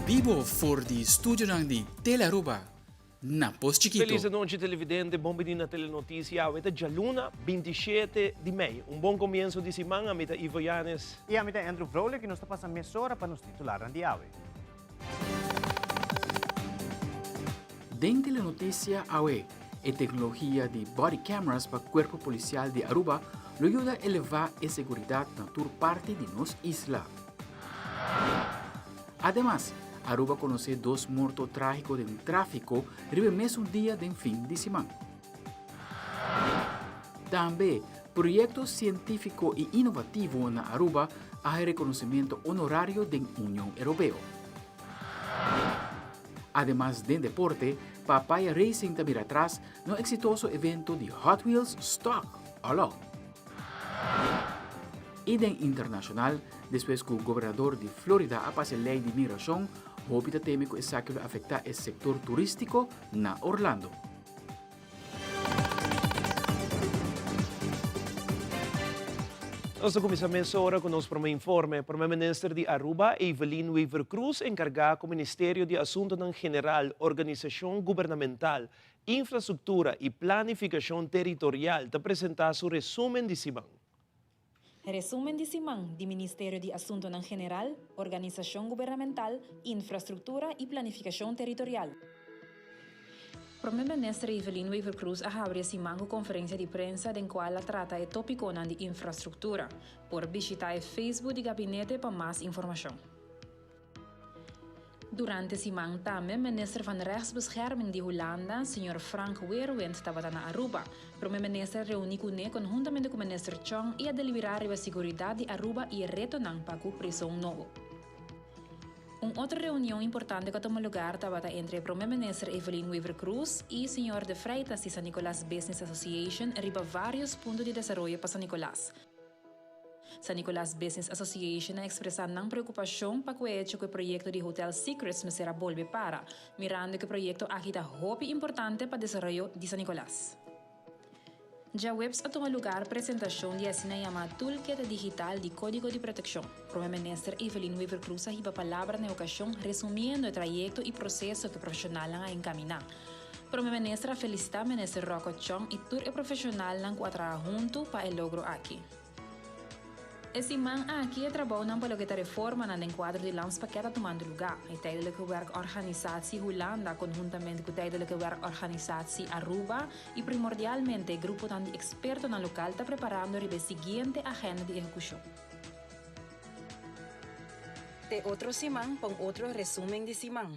Bibo for di studionan di Telearuba na Pos Chikito. Feliz anochi televidente, bon bini na Telenoticia. Awe ta djaluna 27 di mei. Un bon comienzo di siman. Ami ta Ivo Yanes. Y ami ta Andrew Vrolijk y nos ta pasa mesora pa nos titularnan di awe. Den Telenoticia awe, e tecnologia di body cameras pa Cuerpo Policial di Aruba lo yuda eleva e seguridad na tur parti di nos isla. Ademas, Aruba conoce dos morto tragico den trafico riba e mesun dia den fin di siman. Tambe, proyecto cientifico y innovativo na Aruba a haya reconocimento honorario den Union Europeo. Ademas den deporte, Papaya Racing ta mira atras na un exitoso evento di Hot Wheels Stock All Out. Y den internacional, despues cu gobernador di Florida a pasa e ley di migracion, hopi ta teme cu esaki lo afecta e sector turistico na Orlando. Nos ta kuminsá mesora ku nos promé informe. Promé Minister di Aruba, Evelyn Wever-Croes, enkargá ku Ministerio di Asuntonan General, Organisashon Gubernamental, Infrastruktura i Planifikashon Teritorial ta presentá su resumen di siman. Resumen di siman di Ministerio di Asuntonan General, Organisashon Gubernamental, Infrastruktura i Planifikashon Teritorial. Prome Minister Evelyn Wever-Croes a habri e siman ku konferensia di prensa den kual a trata e topikonan di infrastruktura. Por bishita e Facebook di gabinete pa mas informashon. Durante siman tambe Minister van Rechtsbescherming di Hulanda, señor Frank Weerwind tabata na Aruba. Prome Minister a reuni kuné konhuntamente ku Minister Chong i a deliberá riba siguridat di Aruba i e retonan pa ku prison nobo. Un otro reunion importante ku a tuma lugar tabata entre Prome Minister Evelyn Wever-Croes i señor De Freitas di San Nicolas Business Association riba varios punto di desaroyo pa San Nicolas. San Nicolas Business Association a expresa nan preocupacion pa cu e hecho cu e proyecto di Hotel Secrets mester a bolbe para, mirando cu e proyecto aki ta hopi importante pa desaroyo di San Nicolas. Djaweps a tuma lugar presentacion di asina yama Toolkit Digital di Codigo di Proteccion. Prome Minister Evelyn Wever-Croes a hiba palabra na e ocasion resumiendo e trayecto y proceso cu e profesionalnan a encamina. Prome Minister a felicita Minister Rocco Chong y tur e profesionalnan cu a traha hunto pa e logro aki. E siman aki e trabounan pa loke ta reformanan den cuadro di Landspakket a tumando luga. E Tijdelijke Werkorganisatie Hulanda conhuntamente cu Tijdelijke Werkorganisatie Aruba y primordialmente e gruponan di expertonan local ta preparando riba e siguiente agenda di ehecucion. Te otro siman pa un otro resumen di siman.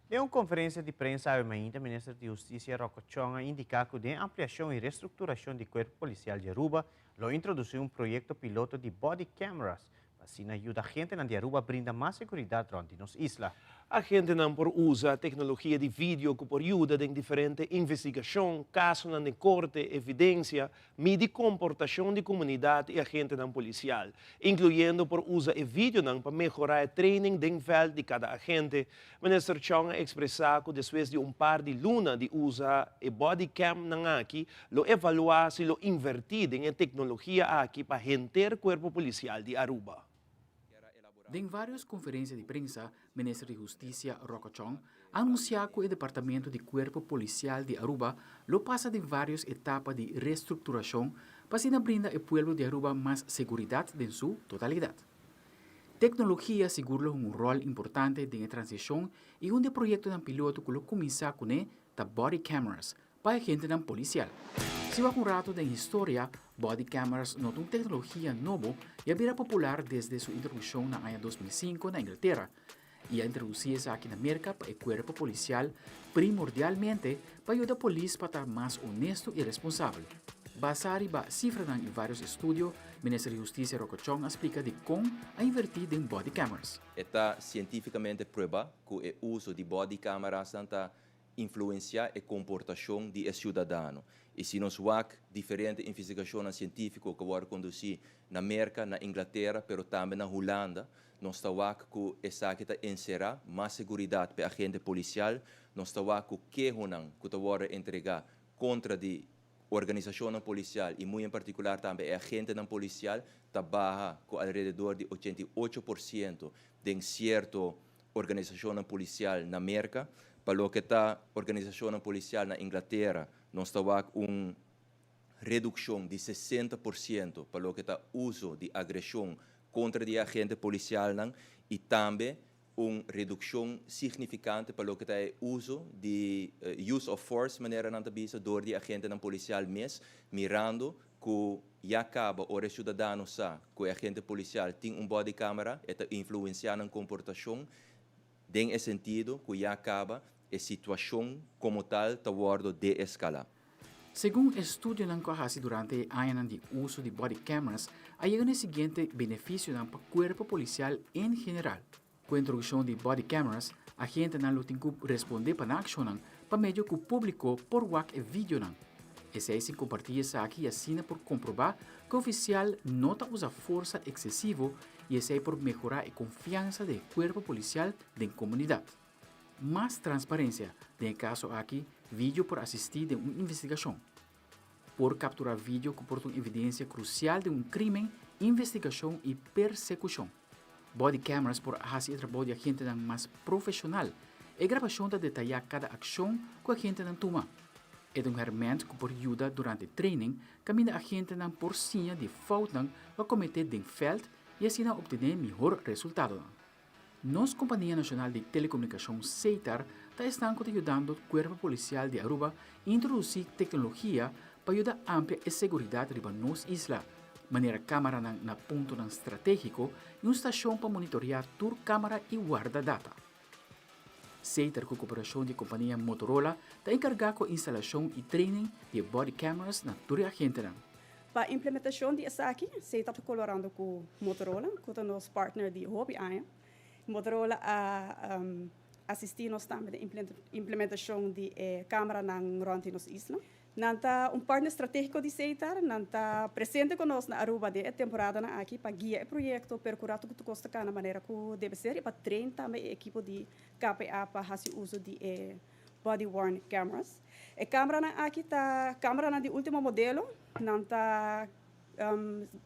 Den un konferensia di prensa awe mainta Minister di Hustisia Rocco Chong a indiká ku den ampliashon i restrukturashon di Kuerpo Polisial di Aruba lo introdusí un proyekto piloto di body cameras pa asina yuda agentenan di Aruba brinda mas seguridat rònt di nos isla. Agentenan por usa teknologia di video ku por yuda den diferente investigashon, kasonan den korte, evidensia, Midi komportashon di komunidat i agentenan polisial, inkluyendo por usa e videonan pa mehorá e training den vèlt di kada agente. Minister Chong a ekspresá ku despues di un par di luna di usa e bodycamnan aki, lo evaluá si lo invertí den e teknologia aki pa henter Kuerpo Polisial di Aruba. Den vários konferensia di prensa, Minister di Hustisia Rocco Chong a anunsiá ku e departamento di Kuerpo Polisial di Aruba lo pasa den vários etapa di restrukturashon pa asina brinda e pueblo di Aruba mas seguridat den su totalidat. Teknologia sigur lo hunga un ròl importante den e transishon i un di e proyektonan piloto ku lo kuminsá kuné ta body cameras pa e agentenan polisial. Si wak un rato den historia, body cameras no ta un teknologia nobo i a bira popular desde su introdukshon na aña 2005 na Inglatera i a introdusí esaki na Merka pa e kuerpo polisial primordialmente pa yuda polis pa ta mas honesto i responsabel. Basá riba sifranan i vários estudio, Minister di Hustisia Rocco Chong a splika dikon a invertí den body cameras. E ta sientífikamente pruebá ku e uso di body camerasnan ta influenciá e comportacion di e ciudadano. Y si nos wak diferente investigacionnan cientifico cu a worde conduci na Merca, na Inglatera, pero tambe na Hulanda, nos ta wak cu esaki ta encera mas seguridad p'e agente policial, nos ta wak cu kehonan cu ta worde entrega contra di organisacionnan policial y muy en particular tambe e agentenan policial ta baha cu alrededor di 88% den cierto. organisashonnan polisial na Merka. Pa loke ta organisashonnan polisial na Inglatera, nos ta wak un redukshon di 60% pa loke ta uso di agreshon kontra di e agente polisialnan i tambe un redukshon signifikante pa loke ta e uso di use of force, manera nan ta bisa, dor di agentenan polisial mes, mirando ku ya kaba ora e siudadano sa ku e agente polisial tin un body camera, e ta influensiá nan komportashon den e sentido ku ya kaba e situashon komo tal ta wòrdu deeskalá. Segun estudionan ku a hasi durante e añanan di uso di body cameras a yega na e siguiente benefisionan pa kuerpo polisial en general. Ku e introdukshon di body cameras, agentenan lo tin ku respondé pa nan akshonnan pa medio ku públiko por wak e videonan. Esei sin kompartí esaki i asina por komprobá ku e ofisial no ta usa forsa eksesivo i esei por mehorá e konfiansa di e kuerpo polisial den komunidat. Mas transparencia, den e caso aki, video por asisti den un investigacion. Por captura video cu por ta un evidencia crucial den un crimen, investigacion y persecucion. Body cameras por haci e trabou di agentenan mas profesional. E grabacion ta detaya cada accion cu agentenan tuma. E ta un herment cu por yuda durante training caminda agentenan por siña di foutnan cu a comete den veld y asina obtene mihor resultadonan. Nos Kompania Nashonal di Telekomunikashon Setar ta esnan ku ta yudando Kuerpo Polisial di Aruba introdusí teknologia pa yuda amplia e seguridat riba nos isla, manera kamaranan na puntonan stratégiko i un stashon pa monitoriá tur kamara i warda data. Setar ku koperashon di kompania Motorola ta enkargá ku instalashon i training di e body cameras na tur e agentenan. Pa implementashon di esaki, Setar ta kolaborando ku Motorola, ku ta nos partner di hopi aña. Motorola a asistí nos tambe den implementashon di e kameranan rònt di nos isla. Nan ta un partner stratégiko di Setar, nan ta presente ku nos na Aruba den e temporadanan aki pa guia e proyekto, perkurá tur ku kos ta kana manera ku debe ser i pa train tambe e ekipo di KPA pa hasi uso di e body worn cameras. E cameranan aki ta cameranan di ultimo modelo, nan ta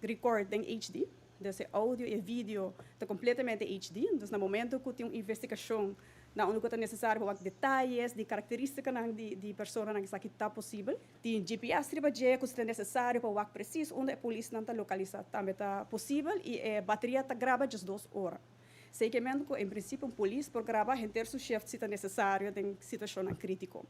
record den HD, dus e audio y e video ta completamente HD, dus na momento cu tin un investigacion na unda cu ta necesario pa wak detayes di caracteristicanan di personanan esaki ta posibel. Tin GPS riba dje cu si ta necesario pa wak precies unda e polisnan ta localisa tambe ta posibel y e bateria ta graba 12 ora. Sekemente ku en prinsipio un polis por graba henter su shift si ta nesesario den situashonnan krítiko.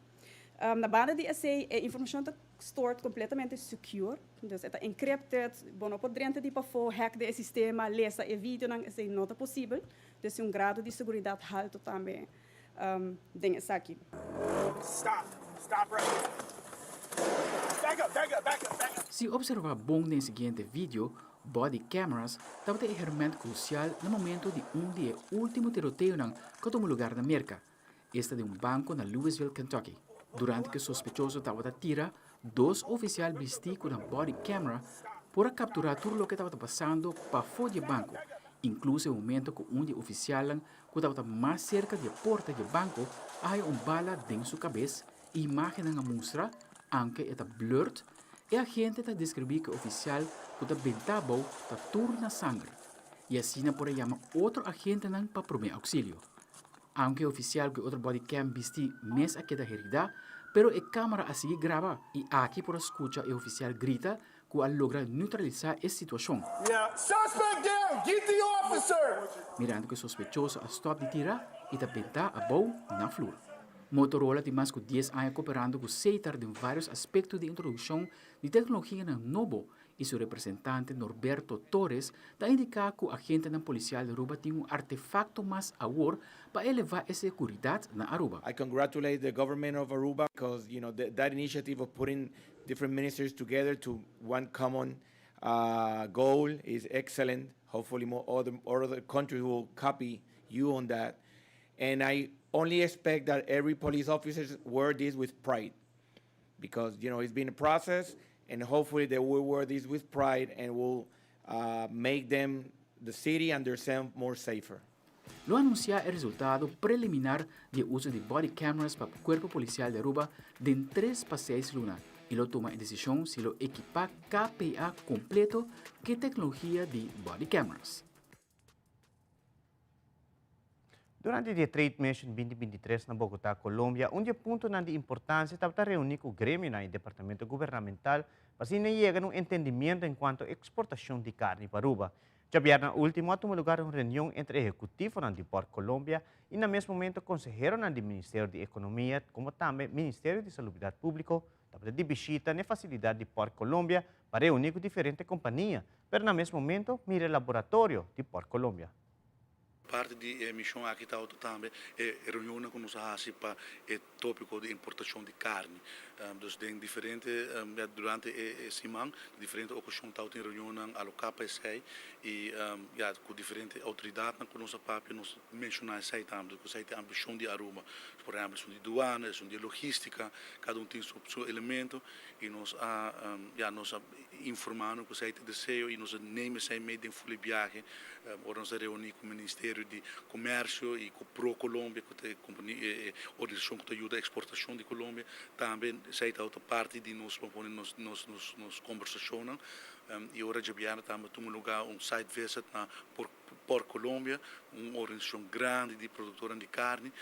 Na banda di esei e informashon ta stored kompletamente secure, dus e ta encrypted, bo no por drenta di pafó, hack den e sistema, lesa e videonan, esei no ta posibel. Dus tin un grado di seguridat haltu tambe den esaki. Stop! Stop right there! Back up! Back up! Back up! Back up! Si observa bon den e siguiente video, Body cameras tabata e herment crucial na momento di un di e ultimo tiroteonan cu a tuma lugar na Merca, esta den un banco na Louisville, Kentucky. Durante cu e sospechoso tabata tira, dos oficial bisti cu nan body camera por a captura tur loke tabata pasando pafo di e banco, incluso e momento cu un di e oficialnan cu tabata mas cerca di e porta di e banco a haya un bala den su cabes. Imágennan a mustra, aunke e ta blurred, e agente ta deskribí ku e ofisial ku ta bentá abou ta tur na sanger i asina por a yama otro agentenan pa promé ouksilio. Aunke e ofisial ku e otro bodycam bistí mes a keda heridá, pero e kámara a sigui graba i aki por a skucha e ofisial grita ku a logra neutralisá e situashon. Suspect down! Get the officer! Mirando ku e sospechoso a stòp di tira i ta bentá abou na flur. Motorola tin mas ku dies aña koperando ku Setar den vários aspekto di introdukshon di teknologianan nobo i su representante Norberto Torres ta indiká ku agentenan polisial di Aruba tin un artefakto mas awor pa elevá e seguridat na Aruba. I congratulate the government of Aruba because you know that initiative of putting different ministers together to one common goal is excellent. Hopefully more other other countries will copy you on that. And I only expect that every police officer wear this with pride because you know it's been a process and hopefully they will wear this with pride and will make them the city and themselves more safer. Lo anunsiá e resultado preliminar di e uso di body cameras pa Cuerpo Policial di Aruba den tres pa seis luna y lo tuma e decision si lo ekipa KPA completo cu e tecnologia di body cameras. Durante di e Trade Mission 2023 na Bogotá, Colombia, un di e puntonan di importancia tabata reuni cu gremionan y departamento gubernamental pa asina yega na un entendimiento encuanto exportacion di carni pa Aruba. Djabièrnè último a tuma lugar un reunion entre ehekutivonan di Port Colombia i na mes momento konseheronan di Ministerio di Ekonomia komo tambe Ministerio di Salubridat Públiko tabata di bishita n'e fasilidat di Port Colombia pa reuní ku diferente kompania, pero na mes momento mira e laboratorio di Port Colombia. Parti di e mishon aki tabata tambe e reunionnan ku nos a hasi pa e tópiko di importashon di karni. Dus den diferente, ya durante e siman, den diferente okashon tabatin reunionnan aloká pa esei i ya ku diferente outoridatnan ku nos a papia nos a menshoná esei tambe, ku esei ta e ambishon di Aruba. Por ehèmpel esun di duana, esun di logístika, kada un tin su elemento i nos a ya nos a informá nan ku esei ta e deseo i nos a neem esei mee den ful e biahe. Ora nos a reuní ku Ministerio di Komersio i ku ProColombia, ku ta e kompania, e organisashon ku ta yuda eksportashon di Colombia, tambe esei tabata parti di nos, bo pone nos nos nos nos kombersashonnan. I ora djabièrnè tambe a tuma lugá un site visit na Por Colombia, un organisashon grandi di produktornan di karni,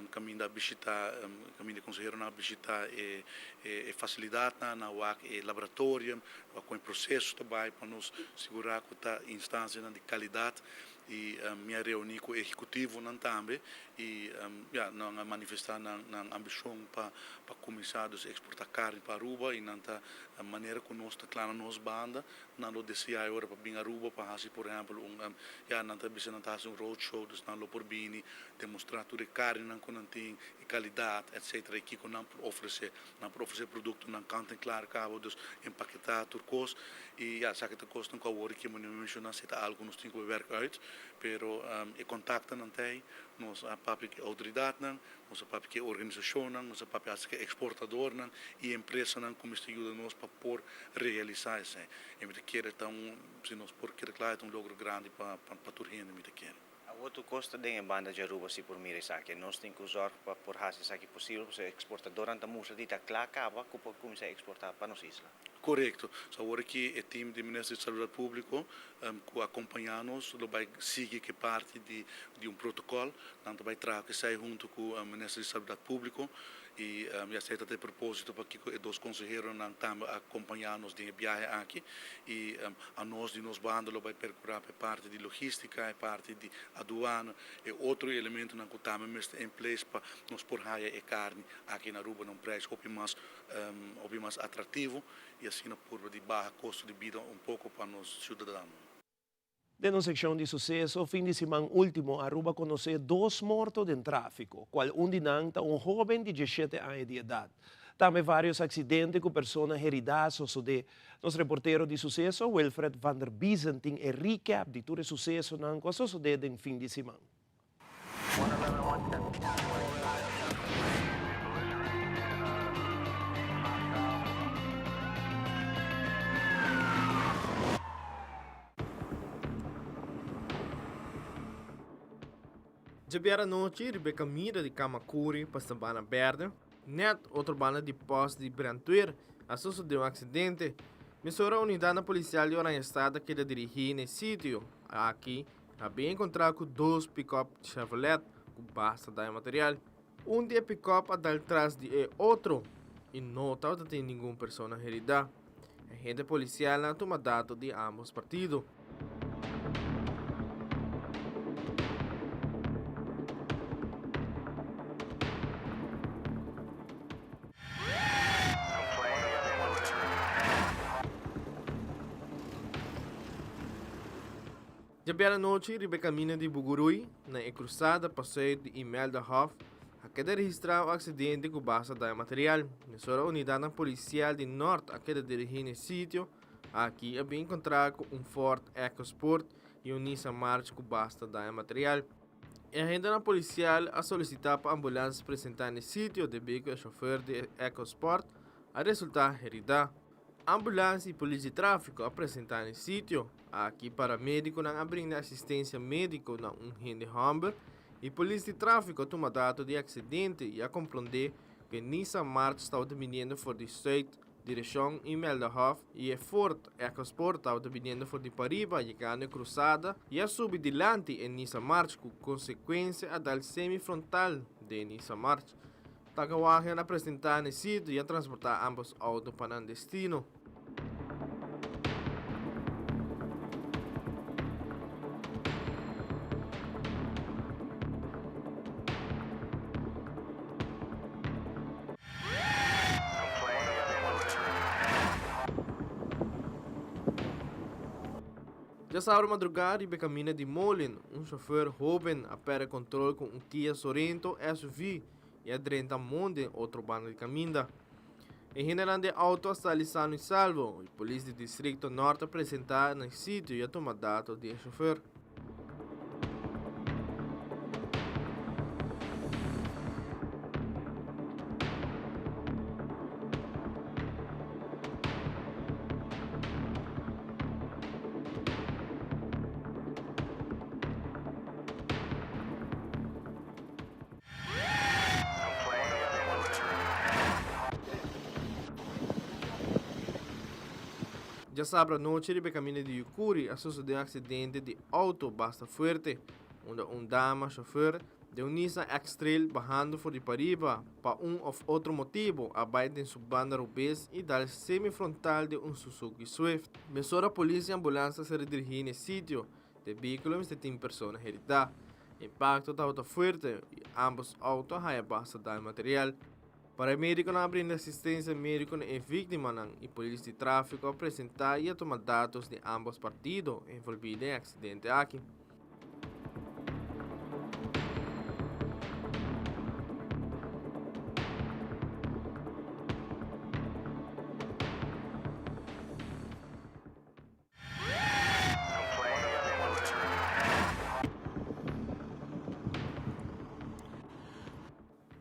kaminda a bishitá, kaminda e konseheronan a bishitá e e fasilidatnan, nan a wak e laboratorium, wak kon e proseso ta bai pa nos sigurá ku ta instansianan di kalidat i mi a reuní ku ehekutivonan tambe i ya nan a manifestá nan nan ambishon pa pa kuminsá dus eksportá karni pa Aruba i nan ta manera ku nos ta kla na nos banda nan lo deseá e ora pa bin Aruba pa hasi por ehèmpel un ya nan ta bisa nan ta hasi un road show dus nan lo por bini demostrá tur e karninan ku nan tin e kalidat etcetera i kiko nan por ofresé. Nan por ofresé produktonan kant en klar kaba, dus empaketá tur kos. I ya, esaki ta kosnan ku awor aki mi menshoná si ta algu ku nos tin ku wèrk uit, pero e kontaktonan ta ei, nos a papia ku e outoridatnan, nos a papia ku e organisashonnan, nos a papia hasta ku e eksportadornan i empresanan ku mester yuda nos pa por realisá esei. I mi ta kere ta un, si nos por keda kla, e ta un logro grandi pa tur hende, mi ta kere. Awor tur kos ta den e banda dje Aruba si por mira esaki. Nos tin ku zòrg pa por hasi esaki posibel pasobra e eksportadornan ta mustra di ta kla kaba ku por kuminsá eksportá pa nos isla. Korekto. So awor aki e tim di Minister di Salubridat Públiko ku a kompañá nos lo bai sigui ku e parti di di un protokòl. Nan ta bai traha ku esei huntu ku Minister di Salubridat Públiko i ya esei ta ta e propósito pakiko e dos konseheronan tambe a kompañá nos den e biahe aki i Anos di nos banda lo bai percura pa e parti di logistica, e parti di aduana, e otro elementonan cu tambe mester in place pa nos por haya e carni aki na Aruba na un prijs hopi mas hopi mas atractivo y asina purba di baha costo di bida un poco pa nos ciudadanonan. Den un seccion di suceso, fin di siman ultimo Aruba conoce dos morto den trafico, cual un di nan ta un hoben di diesshete aña di edad. Tambe varios accidente cu persona herida a sosode. Nos reportero di suceso, Wilfred van der Biezen tin e recap di tur e sucesonan cu a sosode den fin di siman. Djabier anochi riba e kamida di Kamakuri pa Sabana Berde, nèt otro banda di pòst di brandweer, a sosodé un aksidente. Mesora unidatnan polisial di Oranjestad a keda dirigí na e sitio. Aki a bin enkontrá ku dos pikòp Chevrolet ku basta daño material. Un di e pikòp a dal tras di e otro i no tabata tin ningun persona heridá. Agente polisialnan a tuma dato di ámbos partido. Djabier anochi riba e kaminda di Bugurui, na e krusada pasùit di Imelda Hof, a keda registrá un aksidente ku basta daño material. Mesora unidatnan polisial di Nort a keda dirigí na e sitio. Aki a bin enkontrá ku un Ford EcoSport i un Nissan March ku basta daño material. E agentenan polisial a solisitá pa ambulans presentá na e sitio debí ku e shofèr di e EcoSport a resultá heridá. Ambulans i polis di tráfiko a presentá na e sitio. Aki paramedikonan a brinda asistensia médiko na un hende hòmber i polis di tráfiko a tuma dato di e aksidente i a komprondé ku e Nissan March tabata biniendo for di sùit. Direccion Imeldahof y e Ford EcoSport tabata biniendo for di pariba yegando e cruzada y a subi dilanti e Nissan March cu consecuencia a dal semi frontal den e Nissan March. Tacawagen a presenta n'e sitio y a transporta ambos auto pa nan destino. Djasabra madrugá riba e kaminda di Molen, un shofer hóben a pèrdè kontrol ku un Kia Sorento SUV i a drenta mon den otro banda di kaminda. E hendenan den outo a sali sano i salvo i polis di Distrikto Nort a presentá na e sitio i a tuma dato di e shofer. Djasabra anochi riba e kaminda di Yucuri a sosode un aksidente di outo basta fuerte, unda un dama shofer den un Nissan X-Trail bahando for di pariba pa un of otro motibu a bai den su banda robes i dal semi frontal den un Suzuki Swift. Mesora polis i ambulans a ser dirigí n'e sitio. Debí ku lo mester tin persona heridá. Impakto tabata fuerte i ámbos outo a haña basta daño material. Paramedikonan a brinda asistensia médiko na e víktimanan i polis di tráfiko a presentá i a tuma datos di ámbos partido envolví den e aksidente aki.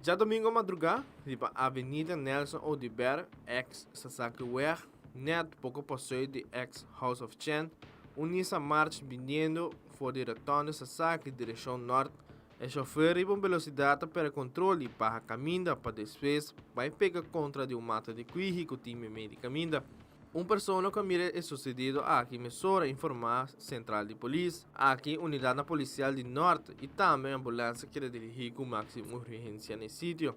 Djadomingo madrugá, riba Avenida Nelson Oduber, ex Sasakiweg, nèt poko pasùit di ex House of Chen, un Nissan March biniendo for di Rotonde Sasaki direkshon nòrt. E shofèr riba un belosidat ta pèrdè kontrol i baha kaminda pa despues bai pega kontra di un mata di kwihi ku tin meimei di kaminda. Un persona ku a mira e susedido aki mesora informá sentral di polis. Aki unidatnan polisial di Nòrt i tambe ambulans a keda dirigí ku máksimo urgensia na e sitio.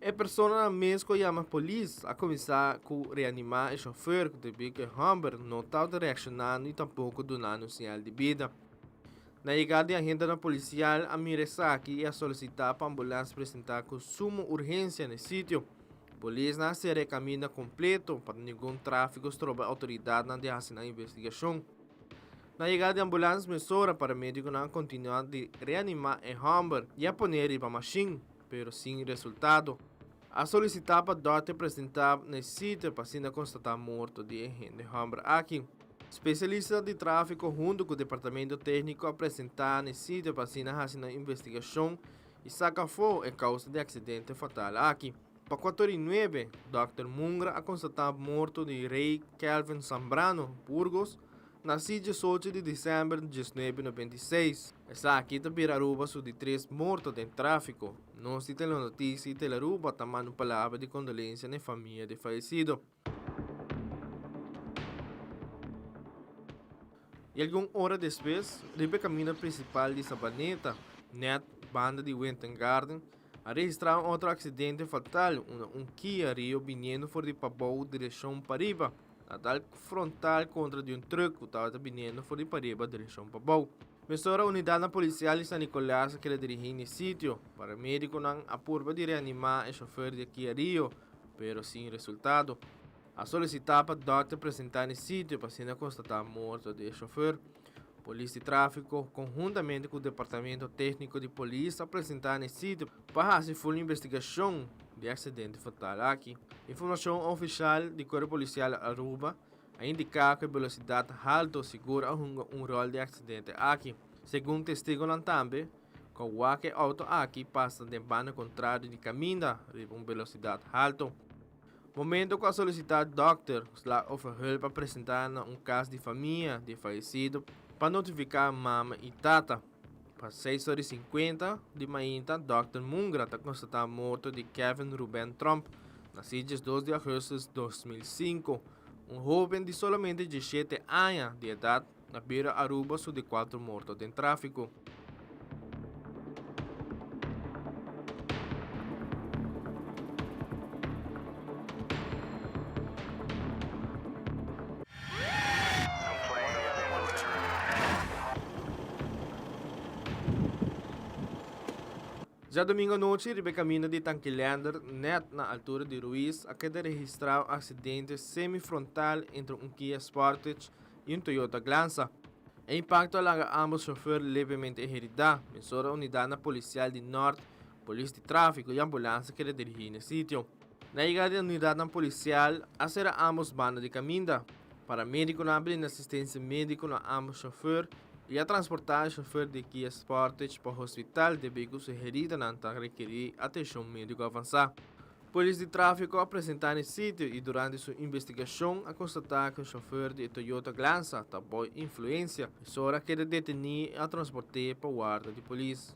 E personanan mes ku a yama polis a kuminsá ku reanimá e shofèr debí ku e hòmber no tabata reakshonando i tampoko dunando señal di bida. Na yegada di agentenan polisial a mira esaki i a solisitá pa ambulans presentá ku sumo urgensia na e sitio. Polisnan a sera e kaminda kompleto pa ningun tráfiko stroba e outoridatnan di hasi nan investigashon. Na yegada di ambulans mesora paramedikonan a kontinuá di reanimá e hòmber i a pon'é riba mashin, pero sin resultado. A solisitá pa dòkter presentá na e sitio pa asina konstatá morto di e hende hòmber aki. Spesialista di tráfiko huntu ku departamento tékniko a presentá na e sitio pa asina hasi nan investigashon i saka afó e kousa di aksidente fatal aki. Pa kuator i nuebe, dòkter Mungra a konstatá morto di Rey Kelvin Zambrano Burgos, nasí diesocho di desèmber 1996. Esaki ta bira Aruba su di tres morto den tráfiko. Nos di Telenoticia i Telearuba ta manda un palabra di kondolensia na e famia di e fayesido. I algun ora despues, riba e kaminda prinsipal di Sabaneta, nèt banda di Winton Garden, a registrá un otro aksidente fatal unda un Kia Rio biniendo for di pabou direkshon pariba a dal frontal kontra di un trùk ku tabata biniendo for di pariba direkshon pabou. Mesora unidatnan polisial di San Nicolas a keda dirigí n'e sitio. Paramedikonan a purba di reanimá e shofer di e Kia Rio, pero sin resultado. A solisitá pa dòkter presentá n'e sitio pa asina konstatá morto di e shofer. Polis di tráfiko konhuntamente ku departamento tékniko di polis a presentá n'e sitio pa hasi ful investigashon di e aksidente fatal aki. Informashon ofishal di Kuerpo Polisial Aruba a indiká ku e belosidat halto sigur a hunga un ròl di e aksidente aki. Segun testigonan tambe, ku wak e outo aki pasa den banda kontrario di kaminda riba un belosidat halto. Momento ku a solisitá dòkter slaghofferhulp a presentá na un kas di famia di e fayesido pa notifiká mama i tata. Pa seis ora i sinkuenta di mainta dòkter Mungra ta konstatá morto di Kevin Ruben Tromp. Nasí 12 di augustus 2005, un hoben di solamente 17 aña di edat a bira Aruba su di kuater morto den tráfiko. Djadomingo anochi riba e kaminda di Tankilender nèt na altura di Ruiz a keda registrá un aksidente semi-frontal entre un Kia Sportage i un Toyota Glanza. E impakto a laga ámbos shofèr levemente heridá. Mesora unidatnan polisial di Nòrt, polis di tráfiko i ambulansa keda dirigí na e sitio. Na yegada di unidatnan polisial a sera ámbos banda di kaminda. Paramedikonan a brinda asistensia médiko na ámbos shofèr i a transportá e shofèr di Kia Sportage pa hospital debí ku su heridanan ta rekerí atenshon médiko avansá. Polis di tráfiko a presentá na e sitio i durante su investigashon a konstatá ku e shofèr di e Toyota Glanza ta bou influensia. Mesora a keda detení i a transport'é pa warda di polis.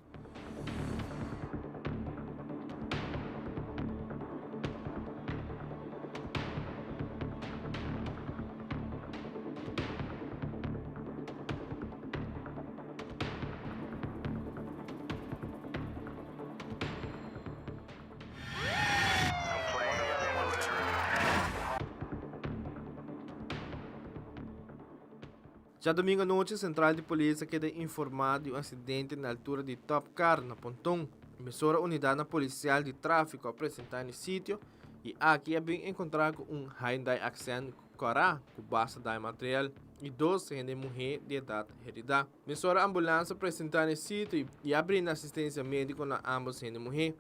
Djadomingo anochi sentral di polis a keda informá di un aksidente na altura di Top Car na Ponton. Mesora unidatnan polisial di tráfiko a presentá na e sitio i aki a bin enkontrá ku un Hyundai Accent kòrá ku basta daño material i dos hende muhé di edat heridá. Mesora ambulans a presentá na e sitio i a brinda asistensia médiko na ámbos hende muhé.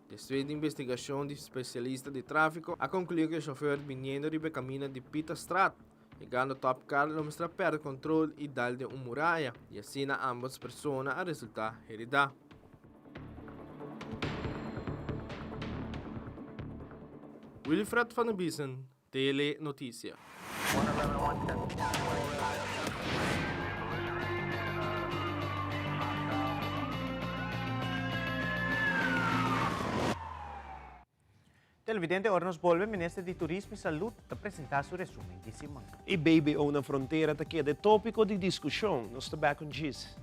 Despues di investigashon di spesialista di tráfiko a konkluí ku e shofèr biniendo riba e kaminda di Pieterstraat Yegando Top Car lo mester a perde control y dal den un muraya y asina ambos persona a resulta herida. Wilfred van der Biesen, Tele Noticia. Televidente, ora nos bolbe, Minister di Turismo y Salud ta presenta su resumen di siman. E BBO na frontera ta keda e tópiko di diskushon. Nos ta bèk un djis.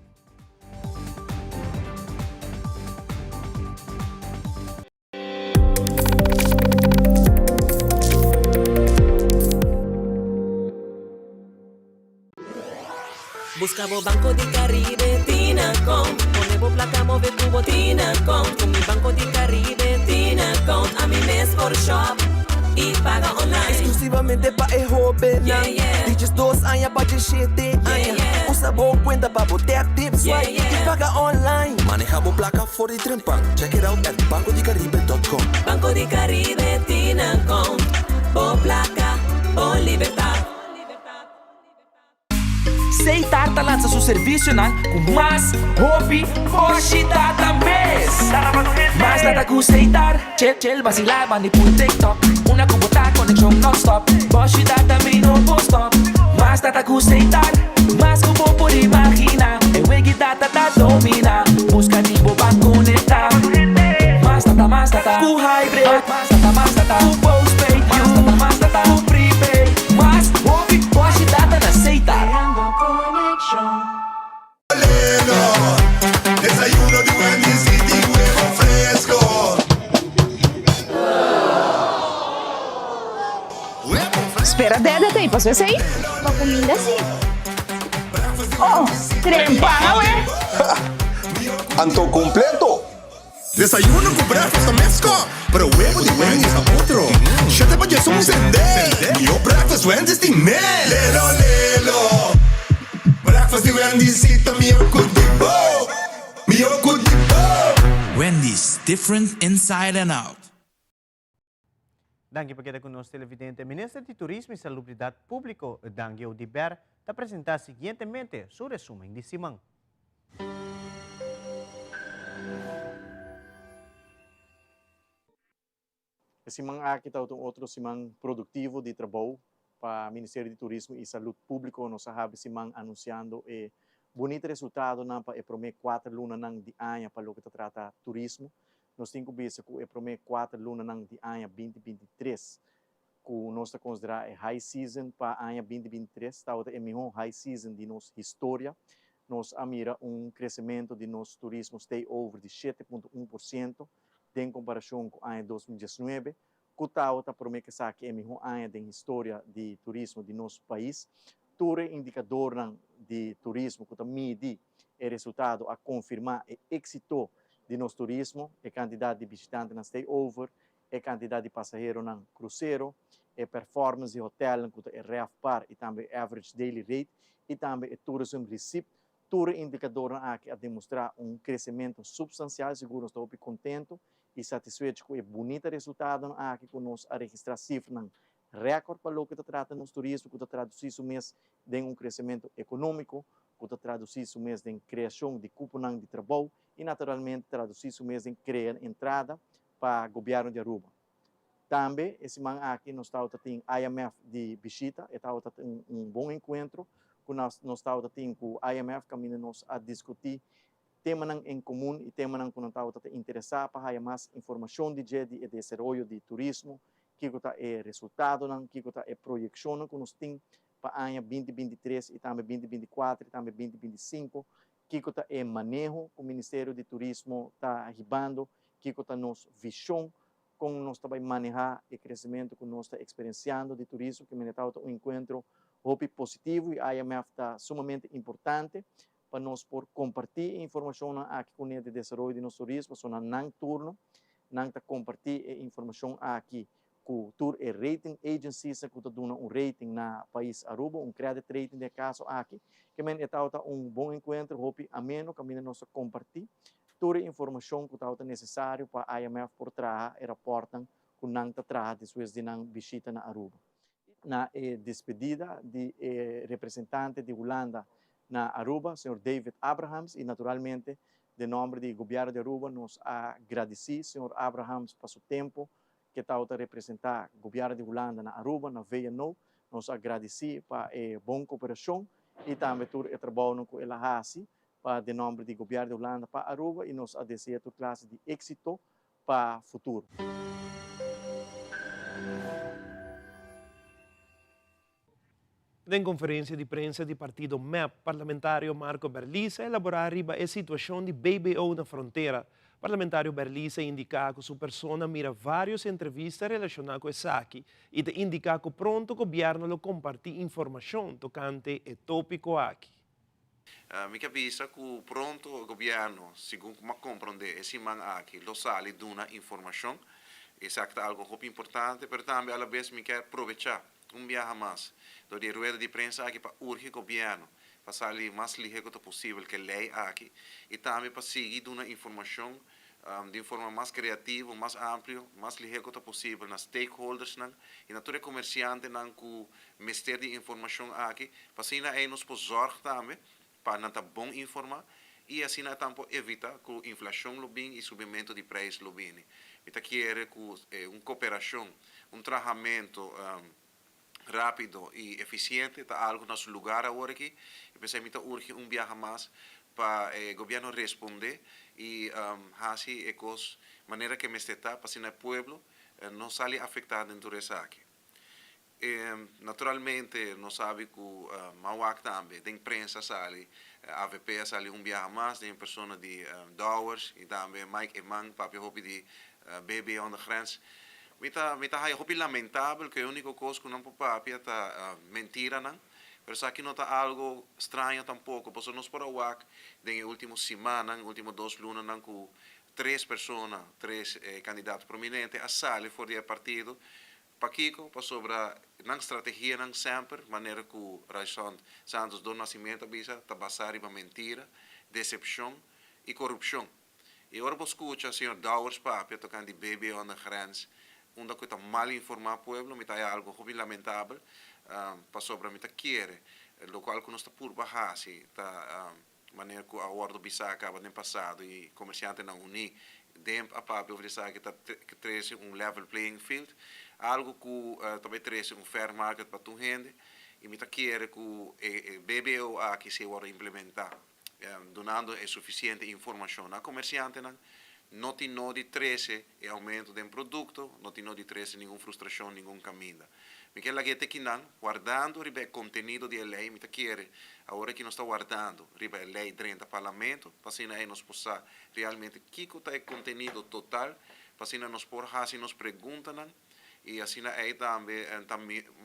Busca bo Banco di Caribe Tinacom Pone bo placa move cu bo Tinacom Cu mi Banco di Caribe Tinacom Ami mes por shop y paga online Exclusivamente pa e hobennan Di 12 aña pa 17 aña Usa bo cuenta pa bo tap tip swipe y paga online Maneha bo placa for di trempan Check it out at bancodicaribe.com Banco di Caribe Tinacom Bo placa, bo libertad. Seitar ta lansa su servisionan ku mas hopi boshi data mes. Mas data ku Seitar, chill chill basila bandi pul TikTok. Una ku bo ta konekshon nonstop, boshi data mi no por stop. Mas data ku Seitar, mas ku bo por imagina. E wegi data ta domina, buska di bo ban konekta. Mas data mas data ku hybrid, mas data mas data ku postpaid, mas data mas data ku prepaid. Mas hopi boshi data na Setar. Desayuno di Wendy's y tin huevo fresco. Spera dede ta pasó esei? Pa kuminda si. Oh, trempan awe! Anto completo! Desayuno ku breakfast ta mesko, pero webo di Wendy's ta otro. Shete pa djesun sende, mihó breakfast Wendy's tin mes. Lelo lelo, breakfast di Wendy's si ta mihó ku di bo, mihó ku di bo. Wendy's, different inside and out. Danki pa keda ku nos televidente. Minister di Turismo i Salubridat Públiko, Dangui Oduber, ta presentá siguientemente su resumen di siman. E siman aki tabata un otro siman produktivo di trabou pa Ministerio di Turismo i Salud Públiko. Nos a habri siman anunsiando e bunita resultadonan pa e promé kuater lunanan di aña pa loke ta trata turismo. Nos tin ku bisa ku e promé kuater lunanan di aña 2023, ku nos ta konsiderá e high season pa aña 2023, tabata e mihó high season di nos historia. Nos a mira un kresementu di nos turismo stay-over di 7.1% den komparashon ku aña 2019, ku tabata promé ku esaki e mihó aña den historia di turismo di nos pais. Tur e indikadornan di turismo ku ta midi e resultado a konfirmá e éksito di nos turismo, e kantidat di bishitantenan stay-over, e kantidat di pasaheronan krusero, e performance di hotèlnan ku ta e RevPAR i tambe e average daily rate i tambe e tourism receipt. Tur e indikadornan aki a demostrá un kresementu supstansial. Sigur nos ta hopi kontentu i satisfecho ku e bunita resultadonan aki ku nos a registrá sifranan rèkòrt pa loke ta trata nos turismo ku ta tradusí su mes den un kresementu ekonómiko, ku ta tradusí su mes den kreashon di kuponan di trabou i naturalmente tradusí su mes den krea entrada pa gobièrnu di Aruba. Tambe e siman aki nos tabata tin IMF di bishita, e tabata un bon enkuentro ku nos tabata tin ku IMF kaminda nos a diskutí temanan en komun i temanan ku nan tabata ta interesá pa haya mas informashon di dje di e desaroyo di turismo, kiko ta e resultadonan, kiko ta e proyekshonnan ku nos tin pa aña 2023 i tambe 2024 i tambe 2025, kiko ta e maneho ku Ministerio di Turismo ta hibando, kiko ta nos vishon kon nos ta bai manehá e kresementu ku nos ta eksperensiando di turismo, ke mene tabata un enkuentro hopi positivo i IMF ta sumamente importante pa nos por kompartí e informashonnan aki kuné di desaroyo di nos turismo, pasobra na nan turno nan ta kompartí e informashon aki ku tur e rating agencies ku ta duna un rating na pais Aruba, un credit rating den e kaso aki. Ke men e tabata un bon enkuentro, hopi ameno kaminda nos a kompartí tur e informashon ku tabata nesesario pa IMF por traha e rapòrtnan ku nan ta traha despues di nan bishita na Aruba. Na e despedida di e representante di Hulanda na Aruba, señor David Abrahams, i naturalmente den nòmber di Gobièrnu di Aruba nos a gradisí señor Abrahams pa su tempu ke tabata representá Gobièrnu di Hulanda na Aruba, na VNO. Nos a gradisí pa e bon koperashon i tambe tur e trabounan ku el a hasi pa den nòmber di Gobièrnu di Hulanda pa Aruba i nos a desea tur klase di éksito pa futuro. Den konferensia di prensa di partido mep, parlamentario Marco Berlis a elaborá riba e situashon di BBO na frontera. Parlamentario Berlis a indiká ku su persona mira vários entrevista relashoná ku esaki i ta indiká ku pronto gobièrnu lo kompartí informashon tokante e tópiko aki. Mi ke bisa ku pronto gobièrnu, segun ku mi a komprondé e siman aki, lo sali duna informashon. Esaki ta algu hopi importante, pero tambe alabes mi ke probechá un biaha mas dor di e rueda di prensa aki pa urgi gobièrnu pa sali mas lihé ku ta posibel ku e lei aki i tambe pa sigui duna informashon di un forma mas kreativo, mas amplio, mas lihé ku ta posibel na stakeholdersnan i na tur e komersiantenan ku mester di informashon aki, pa asina ei nos por zòrg tambe pa nan ta bon informá i asina e por evitá ku inflashon lo bin i subimentu di preis lo bini. Mi ta kere ku un koperashon, un trahamentu rápido i efisiente ta algu na su lugar awor aki i p'esei mi ta urgi un biaha mas pa e gobièrnu respondé i hasi e kos manera ke mester ta pa asina e pueblo no sali afektá den tur esaki. Naturalmente nos sabi ku Mawak tambe den prensa a sali, avp a sali un biaha mas den persona di Dowers i tambe Mike Eman papia hopi di BB on de grens. Mi ta mi ta haya hopi lamentabel ku e uniko kos ku nan por papia ta mentiranan, pero esaki no ta algo straño tampoko pasobra nos por a wak den e ultimo simannan, ultimo dos lunanan ku tres persona, tres kandidato prominente a sali for di e partido. Pakiko? Pasobra nan strategianan semper, manera ku Ryçond Santos do Nascimento a bisa, ta basá riba mentira, desepshon i korupshon. I ora bo skucha señor Dowers papia tokante di BBO aan de grens, unda ku e ta mal informá pueblo, mi ta haya algu hopi lamentabel, pasobra mi ta kere lokual ku nos ta purba hasi ta manera ku a wòrdu bisá kaba den pasado i komersiantenan uní den a papia over di esaki ta trese un level playing field, algu ku ta bai trese un fair market pa tur hende i mi ta kere ku e BBO aki si e wòrdu implementá dunando e sufisiente informashon na komersiantenan. No tin nodi trece e aumento den producto, no tin nodi trece ningun frustracion ningun caminda. Mi kier laga e tekinan, wardando riba e contenido di e ley, mi ta kere awor aki nos ta wardando riba e ley drenta Parlamento, pa asina ey nos por sa realmente kico ta e contenido total, pa asina nos por haci nos preguntanan y asina ey tambe ta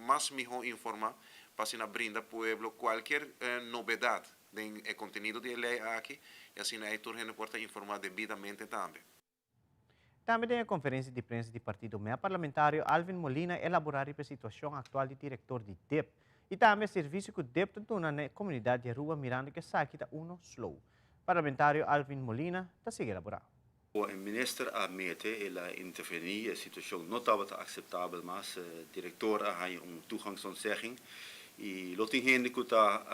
mas miho informa pa asina brinda pueblo cualkier novedad den e contenido di e ley aki y asina ey tur hende por ta informa debidamente tambe. Tambe den e conferencia di prensa di partido mep parlamentario Alvin Molina a elabora riba e situacion actual di director di dip y tambe e servicio cu dip ta duna na e comunidad di Aruba mirando cu esaki ta uno slow. Parlamentario Alvin Molina ta sigui elabora. E minister a mete, el a intervení, e situashon no tabata akseptabel mas, e direktor a haña un toegangsontzegging i lo tin hende ku ta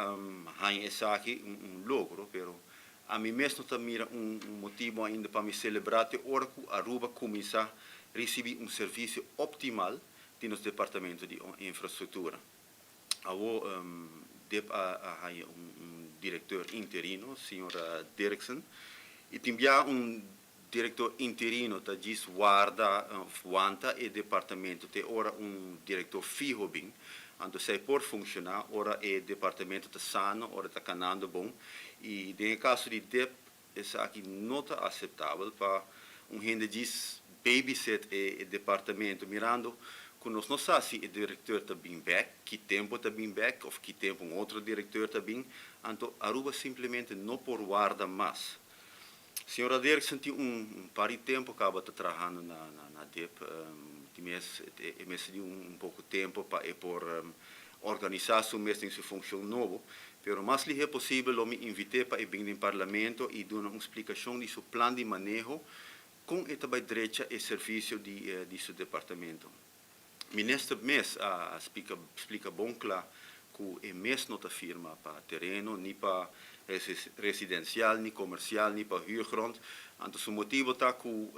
haña esaki un logro, pero ami mes no ta mira un motibu ainda pa mi selebrá te ora ku Aruba kuminsá risibí un servisio optimal di nos departamento di infrastruktura. Awo dip a haña un directeur interino, señor Dirksen, y tin bia un director interino ta djis warda of wanta e departamento te ora un director fiho bin. Anto esei por funciona ora e departamento ta sano, ora ta canando bon. Y den e caso di dip esaki no ta aceptabel pa un hende djis babysit e departamento mirando cu nos no sa si e directeur ta bin bek, ki tempo ta bin bek of ki tempo un otro directeur ta bin, anto Aruba simplemente no por warda mas. Señora Derksen tin un par di tempo caba ta trahando na dip, tin mes e mester di un poco tempo pa e por Organisá su mes den su funshon nobo, pero mas lihé posibel lo mi invit'é pa e bin den Parlamento i duna un splikashon di su plan di maneho kon e ta bai drecha e servisio di di su departamento. Minister mes a splika splika bon kla ku e mes no ta firma pa tereno ni pa residensial ni komersial ni pa huurgrond, anto su motibo ta ku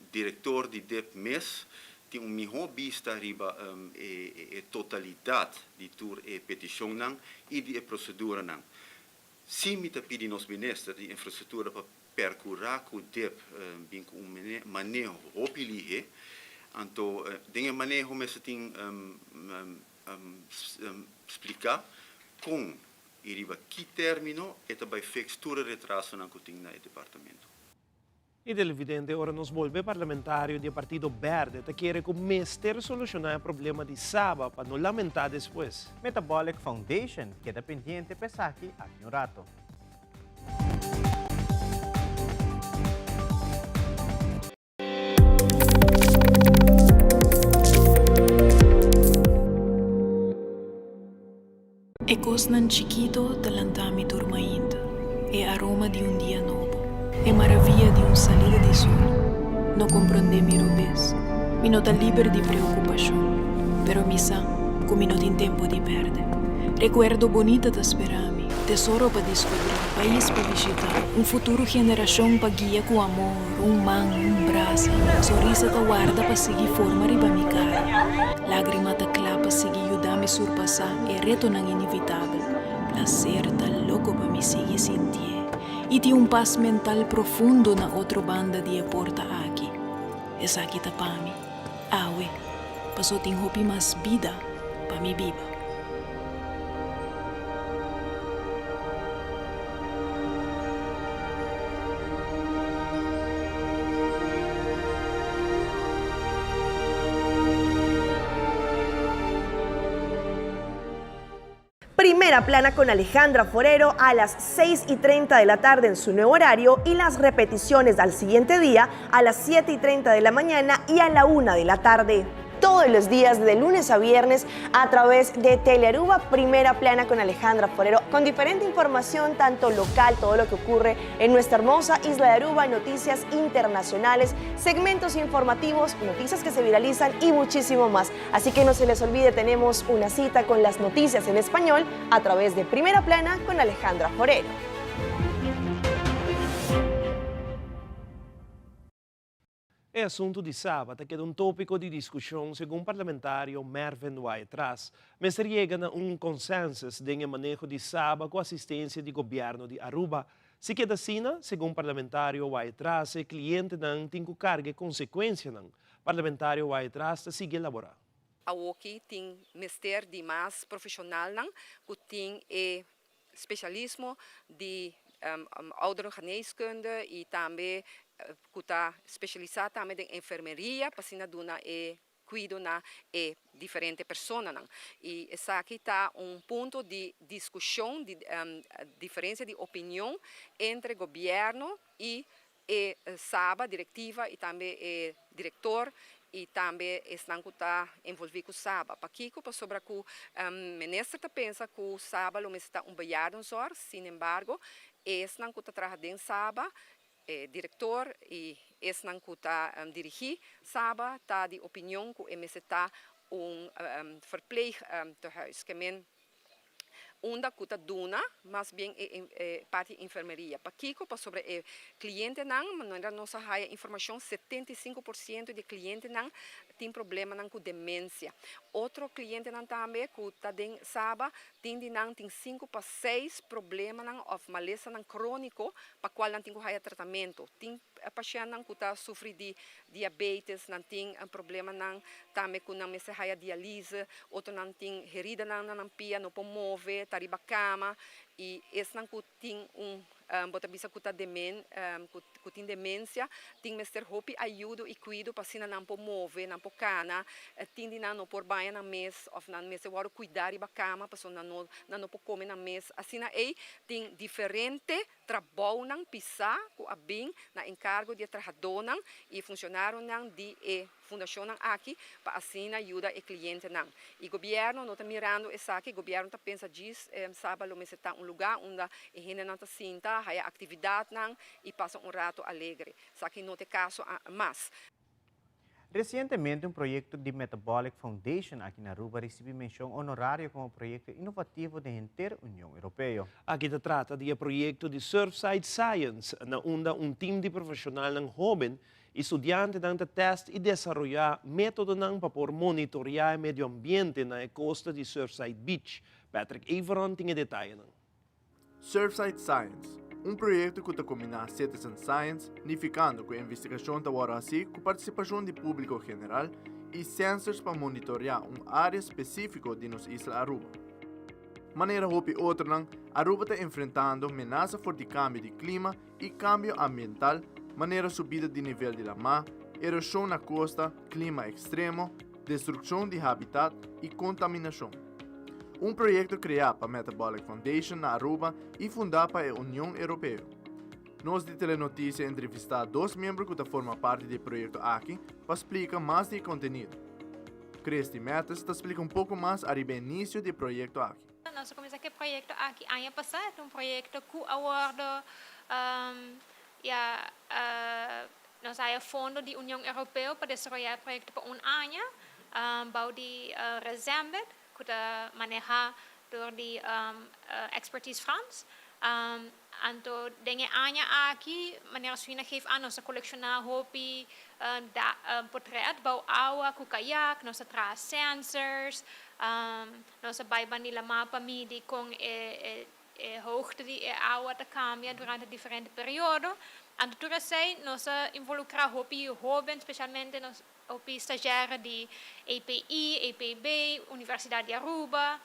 direktor di dip mes Tin un mihó bista riba e totalidat di tur e petishonnan i di e proseduranan. Sí mi ta pidi nos Minister di Infrastruktura pa perkurá ku dip bin ku un maneho hopi lihé. Anto den e maneho mester tin spliká kon i riba ki término e ta bai fix tur e retrasonan ku tin na e departamento. E televidente ora nos bolbe parlamentario di e partido berde ta kere ku mester solushoná e problema di Saba pa no lamentá despues. Metabolic Foundation keda pendiente pa esaki aki un rato. E kosnan chikito ta lanta mi tur mainta, e aroma di un dia nobo, e maravia di un salida di sol. No komprondé mi robes, mi no ta liber di preokupashon, pero mi sa ku mi no tin tempu di pèrdè. Rekuerdo bonita ta spera mi, tesoro pa diskubrí, pais pa bishitá, un futuro generashon pa guia ku amor, un man, un brasa, sonrisa ta warda pa sigui forma riba mi kara, lágrima ta kla pa sigui yuda mi surpasá. E retonan inevitabel, placer ta loco pa mi sigui sintié y tin un pas mental profundo na otro banda di e porta aki. Esaki ta pa mi, awe, paso tin hopi mas bida pa mi biba. Primera Plana con Alejandra Forero a las 6 y 30 de la tarde en su nuevo horario y las repeticiones al siguiente día a las 7 y 30 de la mañana y a la 1 de la tarde. Todos los días de lunes a viernes a través de Telearuba Primera Plana con Alejandra Forero, con diferente información tanto local, todo lo que ocurre en nuestra hermosa isla de Aruba, noticias internacionales, segmentos informativos, noticias que se viralizan y muchísimo más. Así que no se les olvide, tenemos una cita con las noticias en español a través de Primera Plana con Alejandra Forero. E asuntu di Saba ta keda un tópiko di diskushon segun parlamentario Mervin Wyatt-Ras. Mester yega na un consensus den e maneho di Saba ku asistensia di gobièrnu di Aruba. Si keda asina, segun parlamentario Wyatt-Ras, e klientenan tin ku karga e konsekuensianan. Parlamentario Wyatt-Ras ta sigui elaborá. Awoki tin mester di mas profeshonalnan ku tin e spesialismo di ouderengeneeskunde i tambe ku ta spesialisá tambe den enfermeria pa asina duna e kuido na e diferente personanan. I esaki ta un punto di diskushon, di diferensia di opinion entre gobièrnu i e Saba, direktiva i tambe e direktor i tambe esnan ku ta envolví ku Saba. Pakiko? Pasobra ku minister ta pensa ku Saba lo mester ta un bejaardenzorg, sinembargo esnan ku ta traha den Saba, e direktor i esnan ku ta dirigí Saba ta di opinion ku e mester ta un verpleegtehuis. Ke men unda cu ta duna mas bien e parti di enfermeria. Pakico? Pasobra e clientenan, manera nos a haya informacion, 75% di e clientenan tin problemanan cu demencia. Otro clientenan tambe cu ta den Saba, tin di nan tin sinku pa seis problemanan of malesanan cronico pa cual nan tin cu haya tratamento. Tin pashentnan cu ta sufri di diabetes, nan tin problemanan tambe cu nan mester haya dialyse, otronan tin heridanan na nan pia, no por move, ta riba cama y esnan cu tin un bo ta bisa cu ta demen cu tin demencia tin mester hopi ayudo y cuido pa asina nan por move, nan por cana, tin di nan no por baña nan mes of nan mester wordo cuida riba cama pasobra nan no nan no por come nan mes, asina ey tin diferente Trabounan pisá ku a bin na enkargo di e trahadónan i funshonarionan di e fundashonnan aki pa asina yuda e klientenan. I gobièrnu no ta mirando esaki, gobièrnu ta pensa djis Saba lo mester ta un lugá unda e hendenan ta sinta, haya aktividatnan i pasa un rato alegre. Esaki no ta e kaso mas. Resientemente un proyekto di Metabolic Foundation aki na Aruba risibi menshon honorario komo proyekto inovativo den henter Union Europeo. Aki ta trata di e proyekto di Surfside Science, na unda un tim di profeshonalnan hóben i studiantenan ta tèst i desaroyá métodonan pa por monitoriá e medio ambiente na e kosta di Surfside Beach. Patrick Everon tin e detayenan. Surfside Science, un proyekto ku ta kombiná citizen science, nifikando ku e investigashon ta wòrdu hasí ku partisipashon di públiko general, i sensors pa monitoriá un área spesífiko di nos isla Aruba. Manera hopi otronan, Aruba ta enfrentando menasa for di kambio di klima i kambio ambiental, manera subida di nivel di lamá, eroshon na kosta, klima ekstremo, destrukshon di habitat i kontaminashon. Un proyekto kreá pa Metabolic Foundation na Aruba i fundá pa e Union Europeo. Nos di Telenotisia a entrevistá dos miembro ku ta forma parti di e proyekto aki pa splika mas di e kontenido. Christy Mattes ta splika un poko mas ariba e inisio di e proyekto aki. Nos a kuminsá ku e proyekto aki aña pasá. E ta un proyekto ku a wòrdu ya nos a haya fondo di Union Europeo pa desaroyá e proyekto pa un aña bou di Resembed ku ta manehá dor di Expertise Frans. Anto den e aña aki, manera Suina geef aan, nos a kolekshoná hopi potrèt bou awa ku kayak, nos a traha sensors, nos a bai bandi lamá pa midi kon e hoogte di e awa ta kambia durante diferente periodo. Anto tur esei nos a involukrá hopi hóben, spesialmente nos Hopi stagiaire di EPI, EPB, Universidad di Aruba,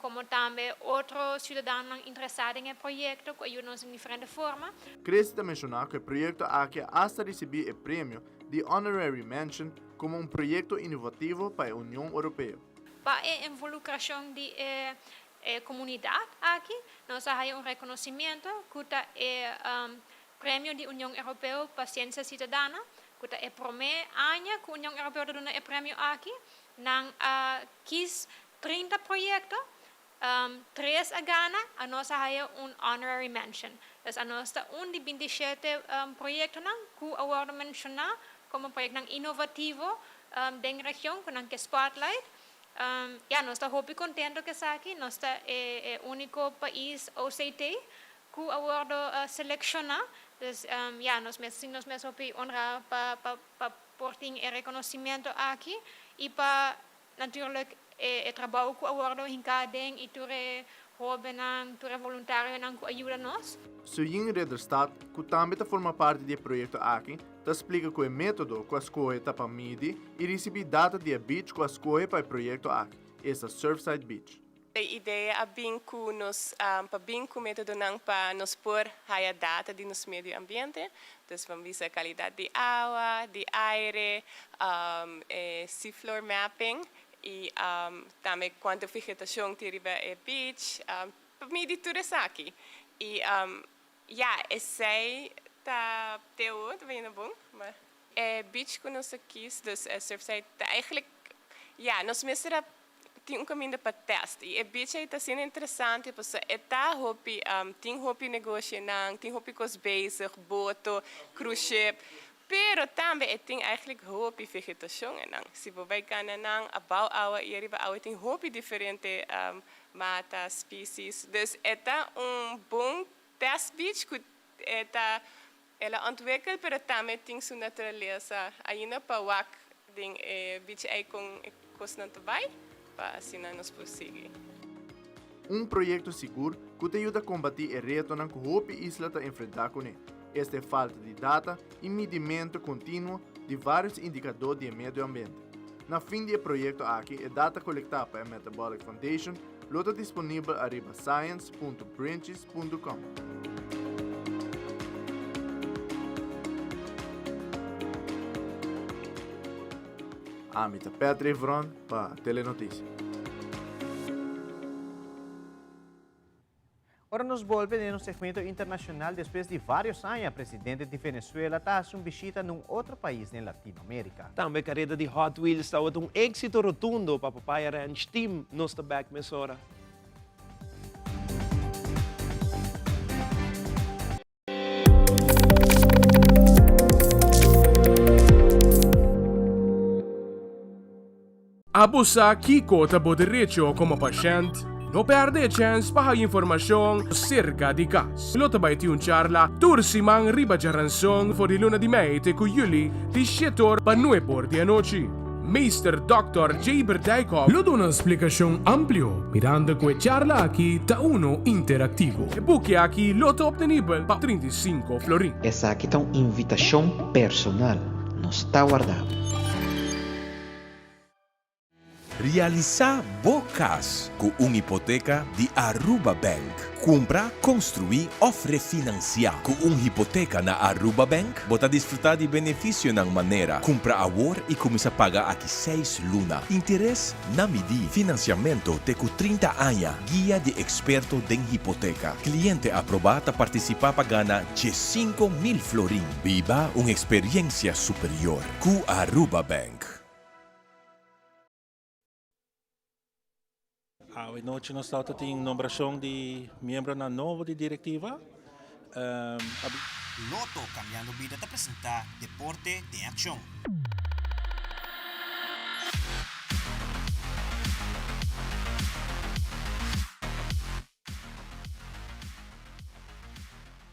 como tambe otro ciudadanonan interesa den e proyecto cu a yuda nos den diferente forma. Christy ta menshoná ku e proyekto aki a asta risibí e premio di Honorary Mention komo un proyekto inovativo pa e Union Europeo. Pa e involukracion di e comunidad aki, nos a haya un reconocimiento cu ta e Premio di Union Europeo pa Siensia Siudadana, ku ta e promé aña ku Union Europeo ta duna e premio aki. Nan a kis 30 proyekto, tres a gana, anos a haya un honorary mention. Dus anos ta un di 27 proyektonan ku a wòrdu menshoná komo proyektonan inovativo den region ku nan ke spotlight. Ya, nos ta hopi kontento ku esaki. Nos ta e úniko pais OCT ku a wòrdu selekshoná. Dus ya, nos mes ta sinti nos mes hopi honra pa pa pa por tin e reconocimento aki y pa natuurlijk e trabou cu a wordo hinca aden y tur e hobennan, tur e voluntarionan cu a yuda nos. Suyin Ridderstad, cu tambe ta forma parti di e proyecto aki, ta splica cu e metodo cu a scohe ta pa midi y ricibi data di e beach cu a scohe pa e proyecto aki, esta Surfside Beach. E idea a bin cu nos pa bin cu metodonan pa nos por haya data di nos medio ambiente. Dus ban bisa calidad di awa, di aire, e seafloor mapping y tambe cuanto vegetacion tin riba e beach. Pa midi tur esaki. Y ya, esey ta te awo ta bayendo bon. Ma e beach cu nos a kies, dus e Surfside, ta eigenlijk, ya, nos mester a Tin un kaminda pa test y e beach ei ta asina interesante pasobra e ta hopi tin hopi negoshinan, tin hopi kos bezig, boto, cruise ship, pero tambe e tin eigenlijk hopi vegetashon einan. Si bo bai kana nan abou awa y ariba awa tin hopi diferente mata, species, dus e ta un bon test beach ku e ta el a ontwikkel pero tambe tin su naturalesa ainda pa wak den e beach ei kon e kosnan ta bai pa asina nos por sigui. Un proyekto sigur ku ta yuda kombatí e retonan ku hopi isla ta enfrentá kuné, esta e falta di data i midimentu kontinuo di vários indikadó di e medio ambiente. Na fin di e proyekto aki e data kolektá pa e Metabolic Foundation lo ta disponibel ariba science punto brinches punto com. Ami ta Patrick Vron pa Telenoticia. Ora nos bolbe den nos segmento internacional despues di varios aña presidente di Venezuela ta haci un bishita na un otro pais den Latinoamerica. Tambe careda di Hot Wheels tawata un exito rotundo pa Papaya Ranch Team. Nos ta back mesora. Abo sa kiko ta bo derecho komo pashènt? No pèrdè e chèns pa haña informashon serka di kas. Lo ta bai tin un charla tur siman riba djaranson for di luna di mei te ku yüli di shete or pa nuebe or di anochi. Meester Dòkter Jaber Dijkhoff lo duna splikashon amplio mirando ku e charla aki ta uno interaktivo. E buki aki lo ta optenibel pa 35 florin. Esaki ta un invitashon personal. Nos ta warda bo. Realisá bo kas ku un hipoteka di Aruba Bank. Kumpra, konstruí òf refinansiá. Ku un hipoteka na Aruba Bank, bo ta disfrutá di benefisionan manera, kumpra awor i kuminsá paga aki seis luna, interes na midí, finansiamentu te ku 30 aña, guia di eksperto den hipoteka. Kliente aprobá ta partisipá pa gana 15,000 florin. Biba un eksperiensia superior ku Aruba Bank. Awe nochi nos tabata tin nombrashon di miembronan nobo di direktiva. Lotto Cambiando Bida ta presenta Deporte den Accion.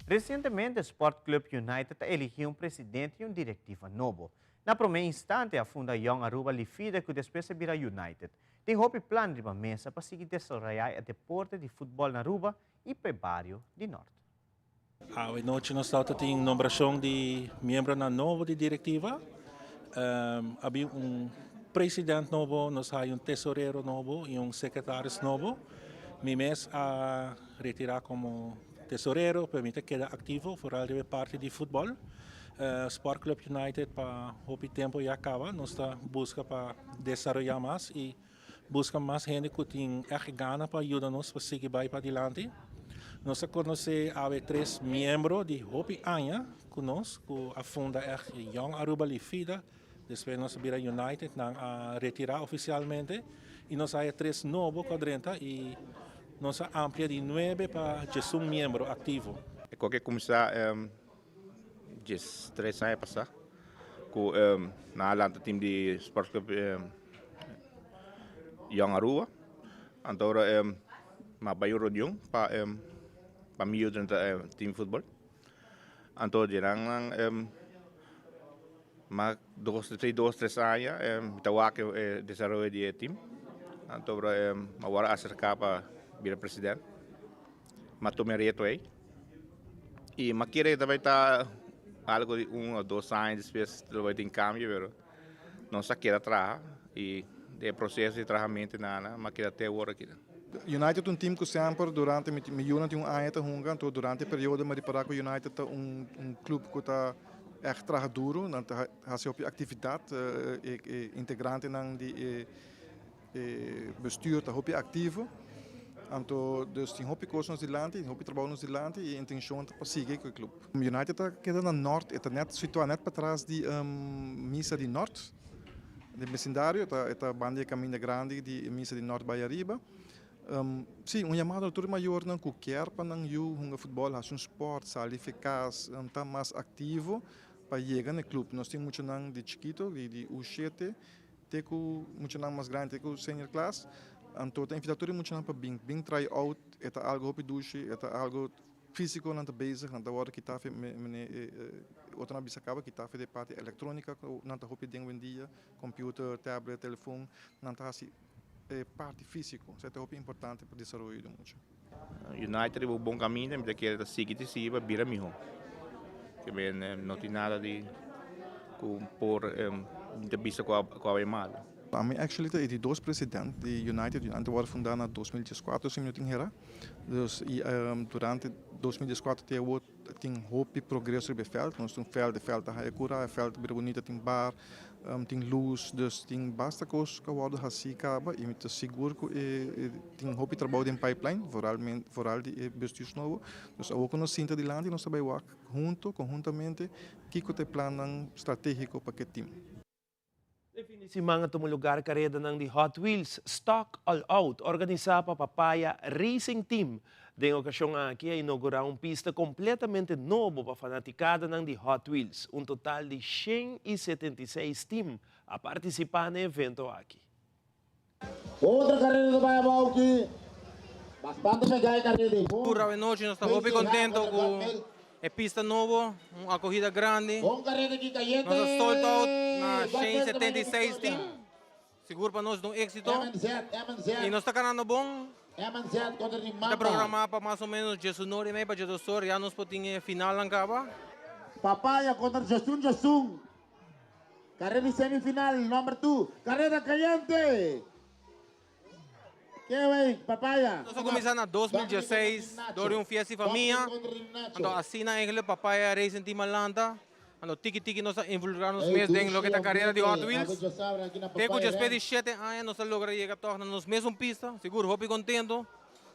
Recientemente Sport Club United a eligi un presidente y un directiva nobo. Na prome instante a funda Jong Aruba Lifida cu despues a bira United. Tin hopi plan riba mesa pa sigui desaroya e deporte di futbol na Aruba y pa e bario di Nort. Awe nochi nos tabata tin nombracion di miembronan nobo di directiva. A bin un president nobo, nos haya un tesorero nobo y un secretaris nobo. Mi mes a retira como tesorero, pero mi ta keda activo vooral riba e parti di futbol. Sport Club United pa hopi tempo ya caba, nos ta busca pa desaroya mas y busca mas hende cu tin echt gana pa yuda nos pa sigui bay padilanti. Nos a conoce awe tres miembro di hopi aña cu nos cu a funda echt Young Aruba Lifida, despues nos a bira United, nan a retira oficialmente y nos haya tres nobo cu a drenta y nos a amplia di nuebe pa diesun miembro activo. E koke cuminsa 13 aña pasá ku nan a lanta team di Sports Club Young Aruba. Anto ora mi a bai un reunion pa pa mi yu drenta team futbol. Anto djenan nan mas dos dos tres aña mi ta wak e desaroyo di e team. Anto mi a wòrdu aserká pa bira president. Mi a tuma e reto ei i mi a kere ta bai ta algu di un o dos aña despues lo bai tin kambio pero nos a keda traha i den e proseso di trahamento nan mi a keda te awor aki. United ta un team ku semper durante mi yunan tin un aña ta hunga anto durante e periodo mi a ripara ku United ta un un club ku ta ègt traha duru nan ta hasi hopi aktividat e integrantenan di e e bestuur ta hopi aktivo anto dus tin hopi kos nos dilanti tin hopi trabou nos dilanti i e intenshon ta pa sigui ku e club. United ta keda na nort e ta nèt situá nèt patras di misa di nort. Den besindario ta e ta banda di e kaminda grandi di e misa di Nort bai ariba. Sí, un yamado na tur e mayornan ku kier pa nan yu hunga futbòl, hasi un spòrt, sali fi kas, ta mas aktivo pa yega na e klup. Nos tin muchanan di chikito, di U shete te ku muchanan mas grandi, te ku senior klas. Anto ta invitá tur e muchanan pa bin, bin try out. E ta algu hopi dushi, e ta algu. Físico nan ta bezig, nan ta wòrdu kitá fe mene e otro nan a bisa kaba kitá fe di e parti elektronika ku nan ta hopi den wendia, computer, tablet, telefon, nan ta hasi e parti físiko, esei ta hopi importante pa desaroyo di mucha. United riba un bon kaminda, mi ta kere ta sigui te sigui pa bira mihó. Ke men no tin nada di ku por mi ta bisa ku a bai malo. Ami actually ta e di dos president di United, United a wòrdu fundá na 2014 si mi no tin herá. Dus y durante 2014 te awor tin hopi progreso riba e veld. Nos tin un veld, e veld ta haya cura, e veld ta bira bunita, tin bar, tin luz, dus tin basta cos cu a wordo haci caba y mi ta sigur cu e tin hopi trabou den pipeline, vooral di e bestuurs nobo. Dus awor cu nos sinta dilanti nos ta bay wak hunto, conhuntamente, kico ta e plannan strategico pa ke team. E fin di siman a tuma lugar karedanan di Hot Wheels Stock All Out organisá pa Papaya Racing Team. Den okashon aki a inougurá un pista kompletamente nobo pa fanatikadanan di Hot Wheels. Un total di 176 team a partisipá na e evento aki. Otro carrera ta bay abao ki bastante pega e carrera di Tur awenochi nos ta hopi contento cu e pista nobo, un acogida grandi. Bon carrera ki cayente. Nos a sold out na 176 team. Sigur pa nos ta un exito. Y nos ta ganando bon. Ta programa pa mas o menos diesunor y mei pa diesdosor ya nos por tin e finalnan caba. Papaya contra Jasun Jasun. Carrera di semifinal number 2. Carrera cayente. Ke wey, Papaya. Nos a kuminsá na 2016 dor di un fiesta di famia. Anto asina eigenlijk Papaya Racing Team a lanta. Anto tiki tiki nos a involukrá nos mes den loke ta karera di Hot Wheels. Te ku despues di shete aña nos a logra yega tòg na nos mesun pista. Sigur hopi kontento,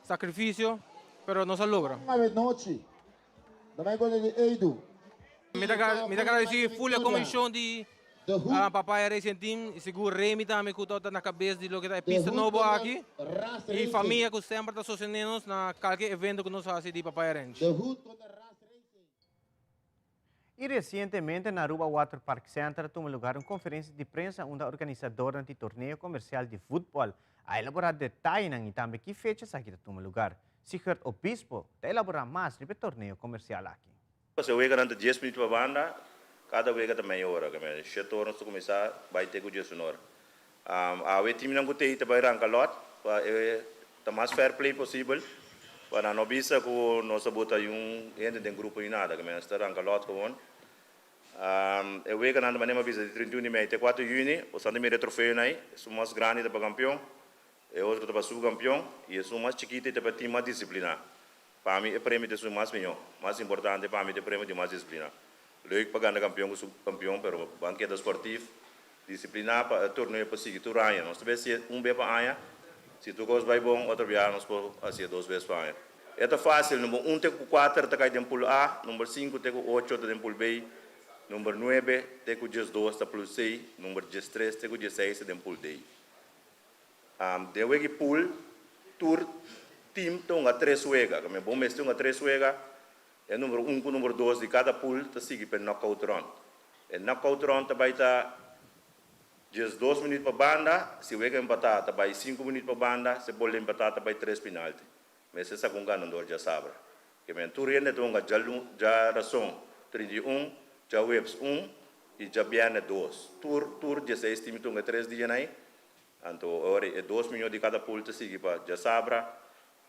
sakrifisio, pero nos a logra. Mi ta mi ta gradeci full e comision di Papaya Racing Team y sigur Remy tambe cu ta na cabes di loke ta e pista nobo aki y famia cu semper ta sostene nos na calke evento cu nos haci di Papaya Ranch. Y recientemente na Aruba Water Park Center a tuma lugar un conferencia di prensa unda organisadornan di torneo comercial di voetbal a elabora detayenan y tambe ki fecha esaki ta tuma lugar. Sigurd Obispo ta elaborá mas riba e torneo komersial aki. E weganan ta dies minuut pa banda, kada wega ta mei ora. Shete ora nos ta kuminsá bai te ku diesun ora. Awe timnan ku tei ta bai ranka lòt pa e ta mas fair play posibel pa nan no bisa ku nos a bota yun hende den grupo ni nada. Nos ta ranka lòt gewoon. E weganan ta manera mi a bisa di 31 di mei te kuater di yüni. Boso a mira e trofeonan ei, esun mas grandi ta pa kampion. E otro ta pa subkampion i esun mas chikito ta pa tim mas disipliná. Pa mi e premio ta esun mas mihó. Mas importante pa mi ta e premio di mas disipliná. Leuk pa gana kampion ku subkampion pero ban keda sportif, disipliná pa e torneo por sigui tur aña. Nos ta bay hasié un bes pa aña, si tur kos bay bon otro biaha nos por hasié dos bes pa aña. E ta fásil, number un te ku kuater ta kai den pool A, number sinku te ku ocho ta den pool B, number nuebe te ku diesdos ta pool C, number diestres te ku diesseis ta den pool D. Den wega di pool tur team ta hunga tres wega. Kami bo mester hunga tres wega. E numero un ku numero dos di kada pool ta sigui pa e knockout round. E knockout round ta bai ta 12 minuut pa banda, si wega empatá ta bai sinku minuut pa banda, si bol empatá ta bai tres penalti. Mester sa ku un ganador djasabra. Ke men tur hende ta hunga dja rason. 31, djaweps un i djabièrnè dos. Tur tur dieseis tim ta hunga e tres dianan ei. Anto ora e dos mihó di kada pul ta sigui pa djasabra.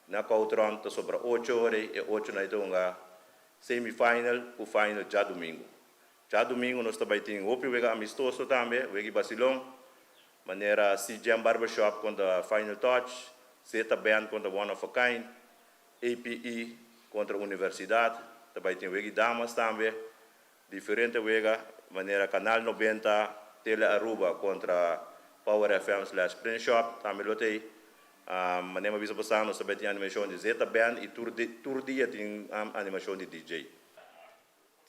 Knockout round ta sobra ocho ora ei, e ochonan ei ta hunga semi-final ku final djadumingu. Djadumingu nos ta bai tin hopi wega amistoso tambe, wega i basilon, manera C-Jam Barbershop kontra Final Touch, Zeta Band kontra One of a Kind, APE kontra Universidad, ta bai tin wega i damas tambe, diferente wega manera Canal 90, Tele Aruba kontra Power FM slash Print Shop tambe lo ta ei. Manera mi a bisa pasá nos ta bai tin animashon di Zeta Band i tur tur dia tin animashon di DJ.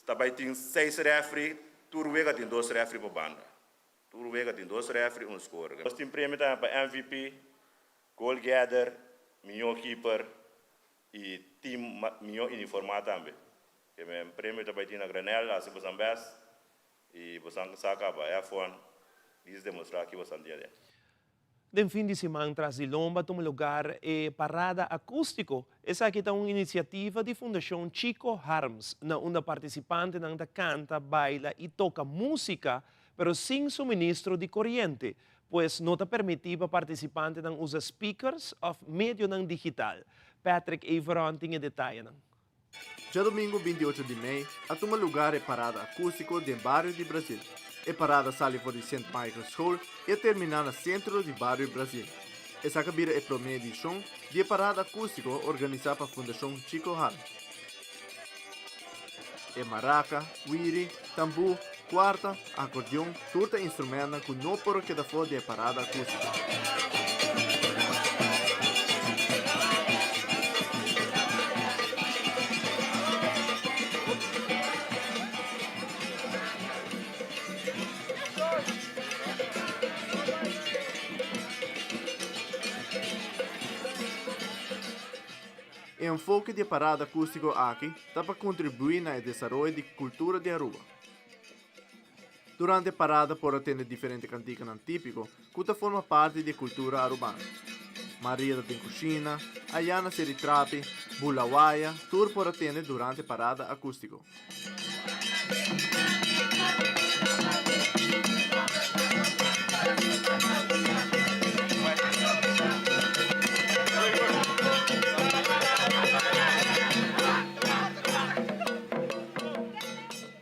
Ta bai tin seis refri, tur wega tin dos refri pa banda. Tur wega tin dos refri, un scorer. Nos tin premio tambe pa MVP, goal getter, mihó keeper i team mihó uniformá tambe. Ke men premio ta bai tin na granel, hasi bosan best i bosan sa kaba F1 dis demostrá ki bosan tin aden. Den fin di siman tras di lomba tuma lugar e Parada Acústico. Esaki ta un iniciativa di Fundacion Chico Harms, na unda participantenan ta canta, baila y toca musica, pero sin suministro di coriente, pues no ta permiti pa participantenan usa speakers of medionan digital. Patrick Everon tin e detayenan. Djadomingo 28 di mei a tuma lugar e parada acústico den bario di Brazil. E parada a sali for di Sint Michael School y a termina na centro di bario Brazil. Esaki a bira e prome edicion di e parada acústico organisa pa Fundacion Chico Harms. E maraca, wiri, tambú, cuarta, acordeon tur ta instrumentnan cu no por a keda for di e parada acústico. E enfoke di e parada acústico aki ta pa contribui na e desaroyo di cultura di Aruba. Durante e parada por a tende diferente kantikanan típiko ku ta forma parti di e kultura arubano. Maria ta den kushina, Ayana seri trapi, bula waya, tur por a tende durante e parada akústiko.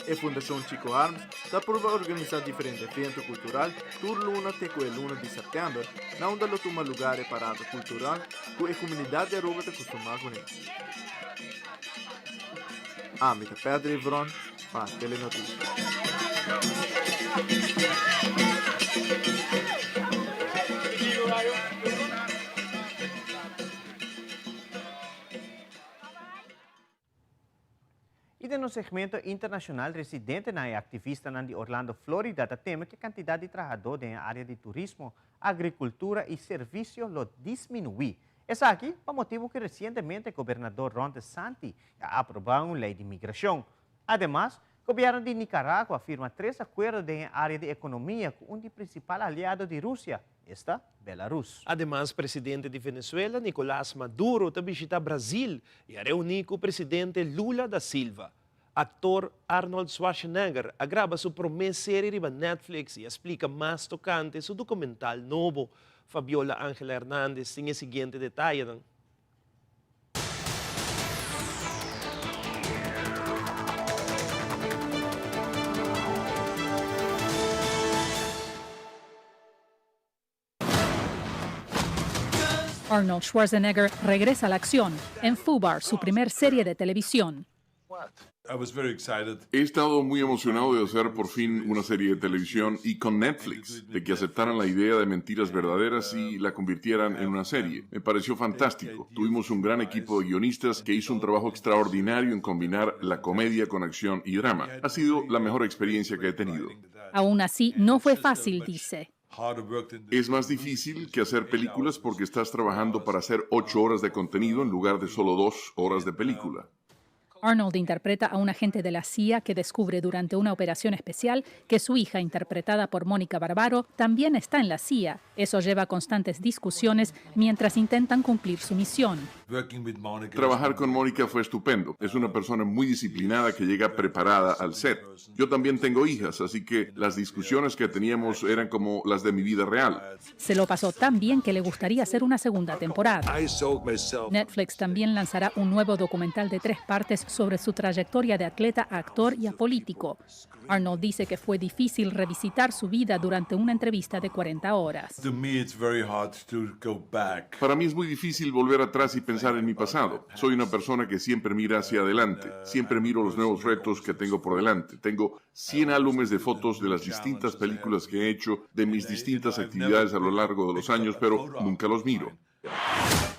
E Fundashon Chico Harms ta purba organisá diferente evento kultural tur luna te ku e luna di sèptèmber na unda lo tuma lugar e parada kultural ku e komunidat di Aruba ta kustumá kuné. Ami ta Pedro Evron pa Telenoticias. I den nos segmento internashonal residentenan i aktivistanan di Orlando, Florida ta teme ku e kantidat di trahadó den e área di turismo, agrikultura i servisio lo disminuí. Esaki pa motibu ku resientemente gobernador Ron DeSanti a aprobá un lei di migrashon. Ademas, gobièrnu di Nicaragua a firma tres akuerdo den e área di ekonomia ku un di prinsipal aliado di Rusia, esta Belarus. Ademas presidente di Venezuela Nicolas Maduro ta bishita Brasil y a reuni cu presidente Lula da Silva. Actor Arnold Schwarzenegger a graba su prome serie riba Netflix y a splica mas tocante su documental nobo. Fabiola Angela Hernandez tin e siguiente detayenan. Arnold Schwarzenegger regresa a la acción en Fubar, su primer serie de televisión. He estado muy emocionado de hacer por fin una serie de televisión y con Netflix, de que aceptaran la idea de Mentiras Verdaderas y la convirtieran en una serie. Me pareció fantástico. Tuvimos un gran equipo de guionistas que hizo un trabajo extraordinario en combinar la comedia con acción y drama. Ha sido la mejor experiencia que he tenido. Aún así, no fue fácil, dice. Es más difícil que hacer películas porque estás trabajando para hacer ocho horas de contenido en lugar de solo dos horas de película. Arnold interpreta a un agente de la CIA que descubre durante una operación especial que su hija, interpretada por Mónica Barbaro, también está en la CIA. Eso lleva a constantes discusiones mientras intentan cumplir su misión. Trabajar con Mónica fue estupendo. Es una persona muy disciplinada que llega preparada al set. Yo también tengo hijas, así que las discusiones que teníamos eran como las de mi vida real. Se lo pasó tan bien que le gustaría hacer una segunda temporada. Netflix también lanzará un nuevo documental de tres partes sobre su trayectoria de atleta a actor y a político. Arnold dice que fue difícil revisitar su vida durante una entrevista de 40 horas. Para mí es muy difícil volver atrás y pensar en mi pasado. Soy una persona que siempre mira hacia adelante, siempre miro los nuevos retos que tengo por delante. Tengo 100 álbumes de fotos de las distintas películas que he hecho, de mis distintas actividades a lo largo de los años, pero nunca los miro.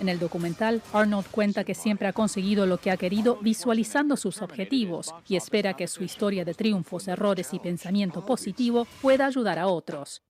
En el documental, Arnold cuenta que siempre ha conseguido lo que ha querido visualizando sus objetivos y espera que su historia de triunfos, errores y pensamiento positivo pueda ayudar a otros.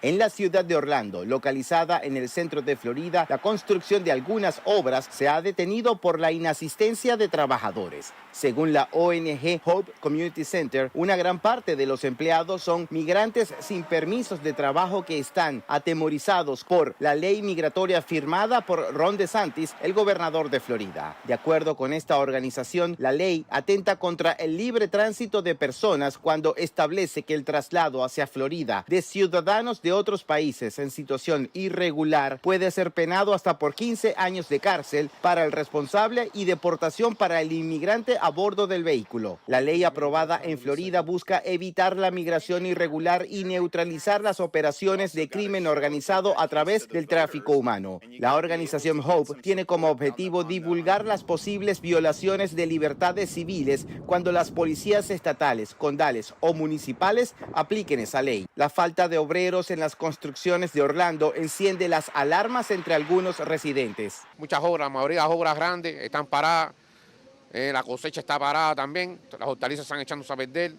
En la ciudad de Orlando, localizada en el centro de Florida, la construcción de algunas obras se ha detenido por la inasistencia de trabajadores. Según la ONG Hope Community Center, una gran parte de los empleados son migrantes sin permisos de trabajo que están atemorizados por la ley migratoria firmada por Ron DeSantis, el gobernador de Florida. De acuerdo con esta organización, la ley atenta contra el libre tránsito de personas cuando establece que el traslado hacia Florida de ciudadanos de otros países en situación irregular puede ser penado hasta por 15 años de cárcel para el responsable y deportación para el inmigrante a bordo del vehículo. La ley aprobada en Florida busca evitar la migración irregular y neutralizar las operaciones de crimen organizado a través del tráfico humano. La organización Hope tiene como objetivo divulgar las posibles violaciones de libertades civiles cuando las policías estatales, condales o municipales apliquen esa ley. La falta de obreros en las construcciones de Orlando enciende las alarmas entre algunos residentes. Muchas obras, la mayoría de las obras grandes están paradas, eh, la cosecha está parada también, las hortalizas están echándose a perder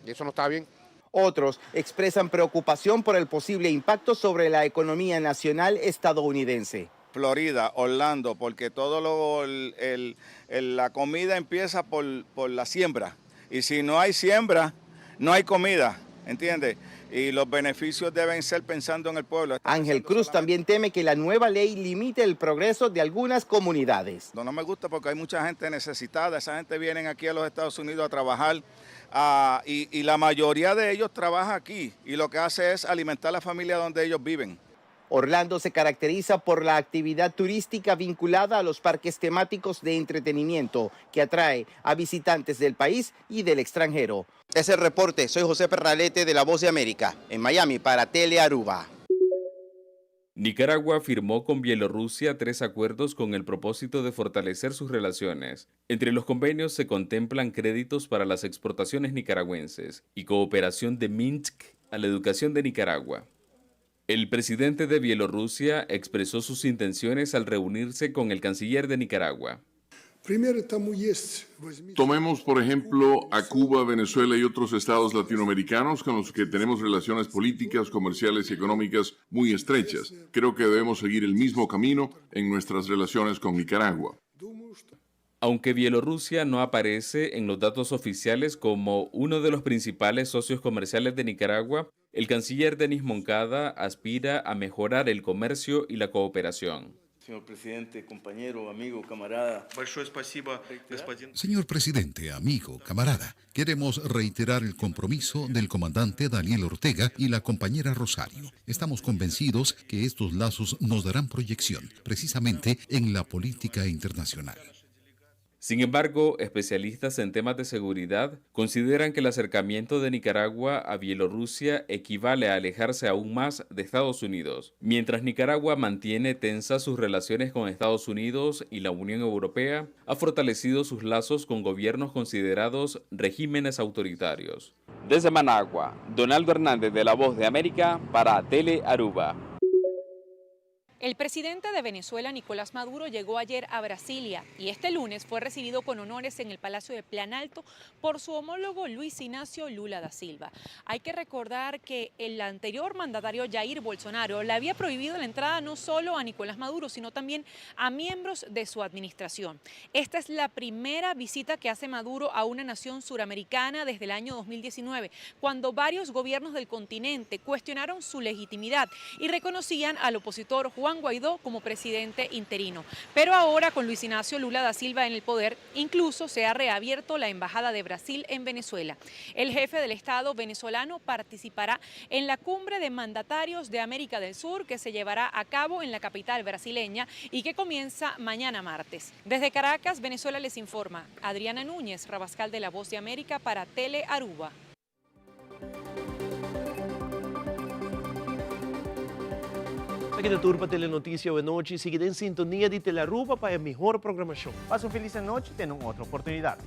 y eso no está bien. Otros expresan preocupación por el posible impacto sobre la economía nacional estadounidense. Florida, Orlando, porque todo lo, el, el, la comida empieza por, por la siembra. Y si no hay siembra, no hay comida, ¿entiendes? Y los beneficios deben ser pensando en el pueblo. Ángel Cruz también teme que la nueva ley limite el progreso de algunas comunidades. No, no me gusta porque hay mucha gente necesitada, esa gente viene aquí a los Estados Unidos a trabajar uh, y, y la mayoría de ellos trabaja aquí y lo que hace es alimentar a la familia donde ellos viven. Orlando se caracteriza por la actividad turística vinculada a los parques temáticos de entretenimiento que atrae a visitantes del país y del extranjero. Es el reporte. Soy José Perralete de La Voz de América, en Miami para Tele Aruba. Nicaragua firmó con Bielorrusia tres acuerdos con el propósito de fortalecer sus relaciones. Entre los convenios se contemplan créditos para las exportaciones nicaragüenses y cooperación de Minsk a la educación de Nicaragua. El presidente de Bielorrusia expresó sus intenciones al reunirse con el canciller de Nicaragua. Tomemos, por ejemplo, a Cuba, Venezuela y otros estados latinoamericanos con los que tenemos relaciones políticas, comerciales y económicas muy estrechas. Creo que debemos seguir el mismo camino en nuestras relaciones con Nicaragua. Aunque Bielorrusia no aparece en los datos oficiales como uno de los principales socios comerciales de Nicaragua, el canciller Denis Moncada aspira a mejorar el comercio y la cooperación. Señor presidente, compañero, amigo, camarada. Señor presidente, amigo, camarada, queremos reiterar el compromiso del comandante Daniel Ortega y la compañera Rosario. Estamos convencidos que estos lazos nos darán proyección, precisamente en la política internacional. Sin embargo, especialistas en temas de seguridad consideran que el acercamiento de Nicaragua a Bielorrusia equivale a alejarse aún más de Estados Unidos. Mientras Nicaragua mantiene tensas sus relaciones con Estados Unidos y la Unión Europea, ha fortalecido sus lazos con gobiernos considerados regímenes autoritarios. Desde Managua, Donaldo Hernández de La Voz de América para Tele Aruba. El presidente de Venezuela, Nicolás Maduro, llegó ayer a Brasilia y este lunes fue recibido con honores en el Palacio de Planalto por su homólogo Luis Ignacio Lula da Silva. Hay que recordar que el anterior mandatario Jair Bolsonaro le había prohibido la entrada no solo a Nicolás Maduro, sino también a miembros de su administración. Esta es la primera visita que hace Maduro a una nación suramericana desde el año 2019, cuando varios gobiernos del continente cuestionaron su legitimidad y reconocían al opositor Juan Juan Guaidó como presidente interino. Pero ahora, con Luis Ignacio Lula da Silva en el poder, incluso se ha reabierto la Embajada de Brasil en Venezuela. El jefe del Estado venezolano participará en la cumbre de mandatarios de América del Sur que se llevará a cabo en la capital brasileña y que comienza mañana martes. Desde Caracas, Venezuela les informa Adriana Núñez, Rabascal de la Voz de América para Tele Aruba. Esaki ta tur pa Telenoticia awe nochi. Sigui den sintonia di Telearuba pa e mihor programacion. Pasa un feliz anochi, te na un otro oportunidad.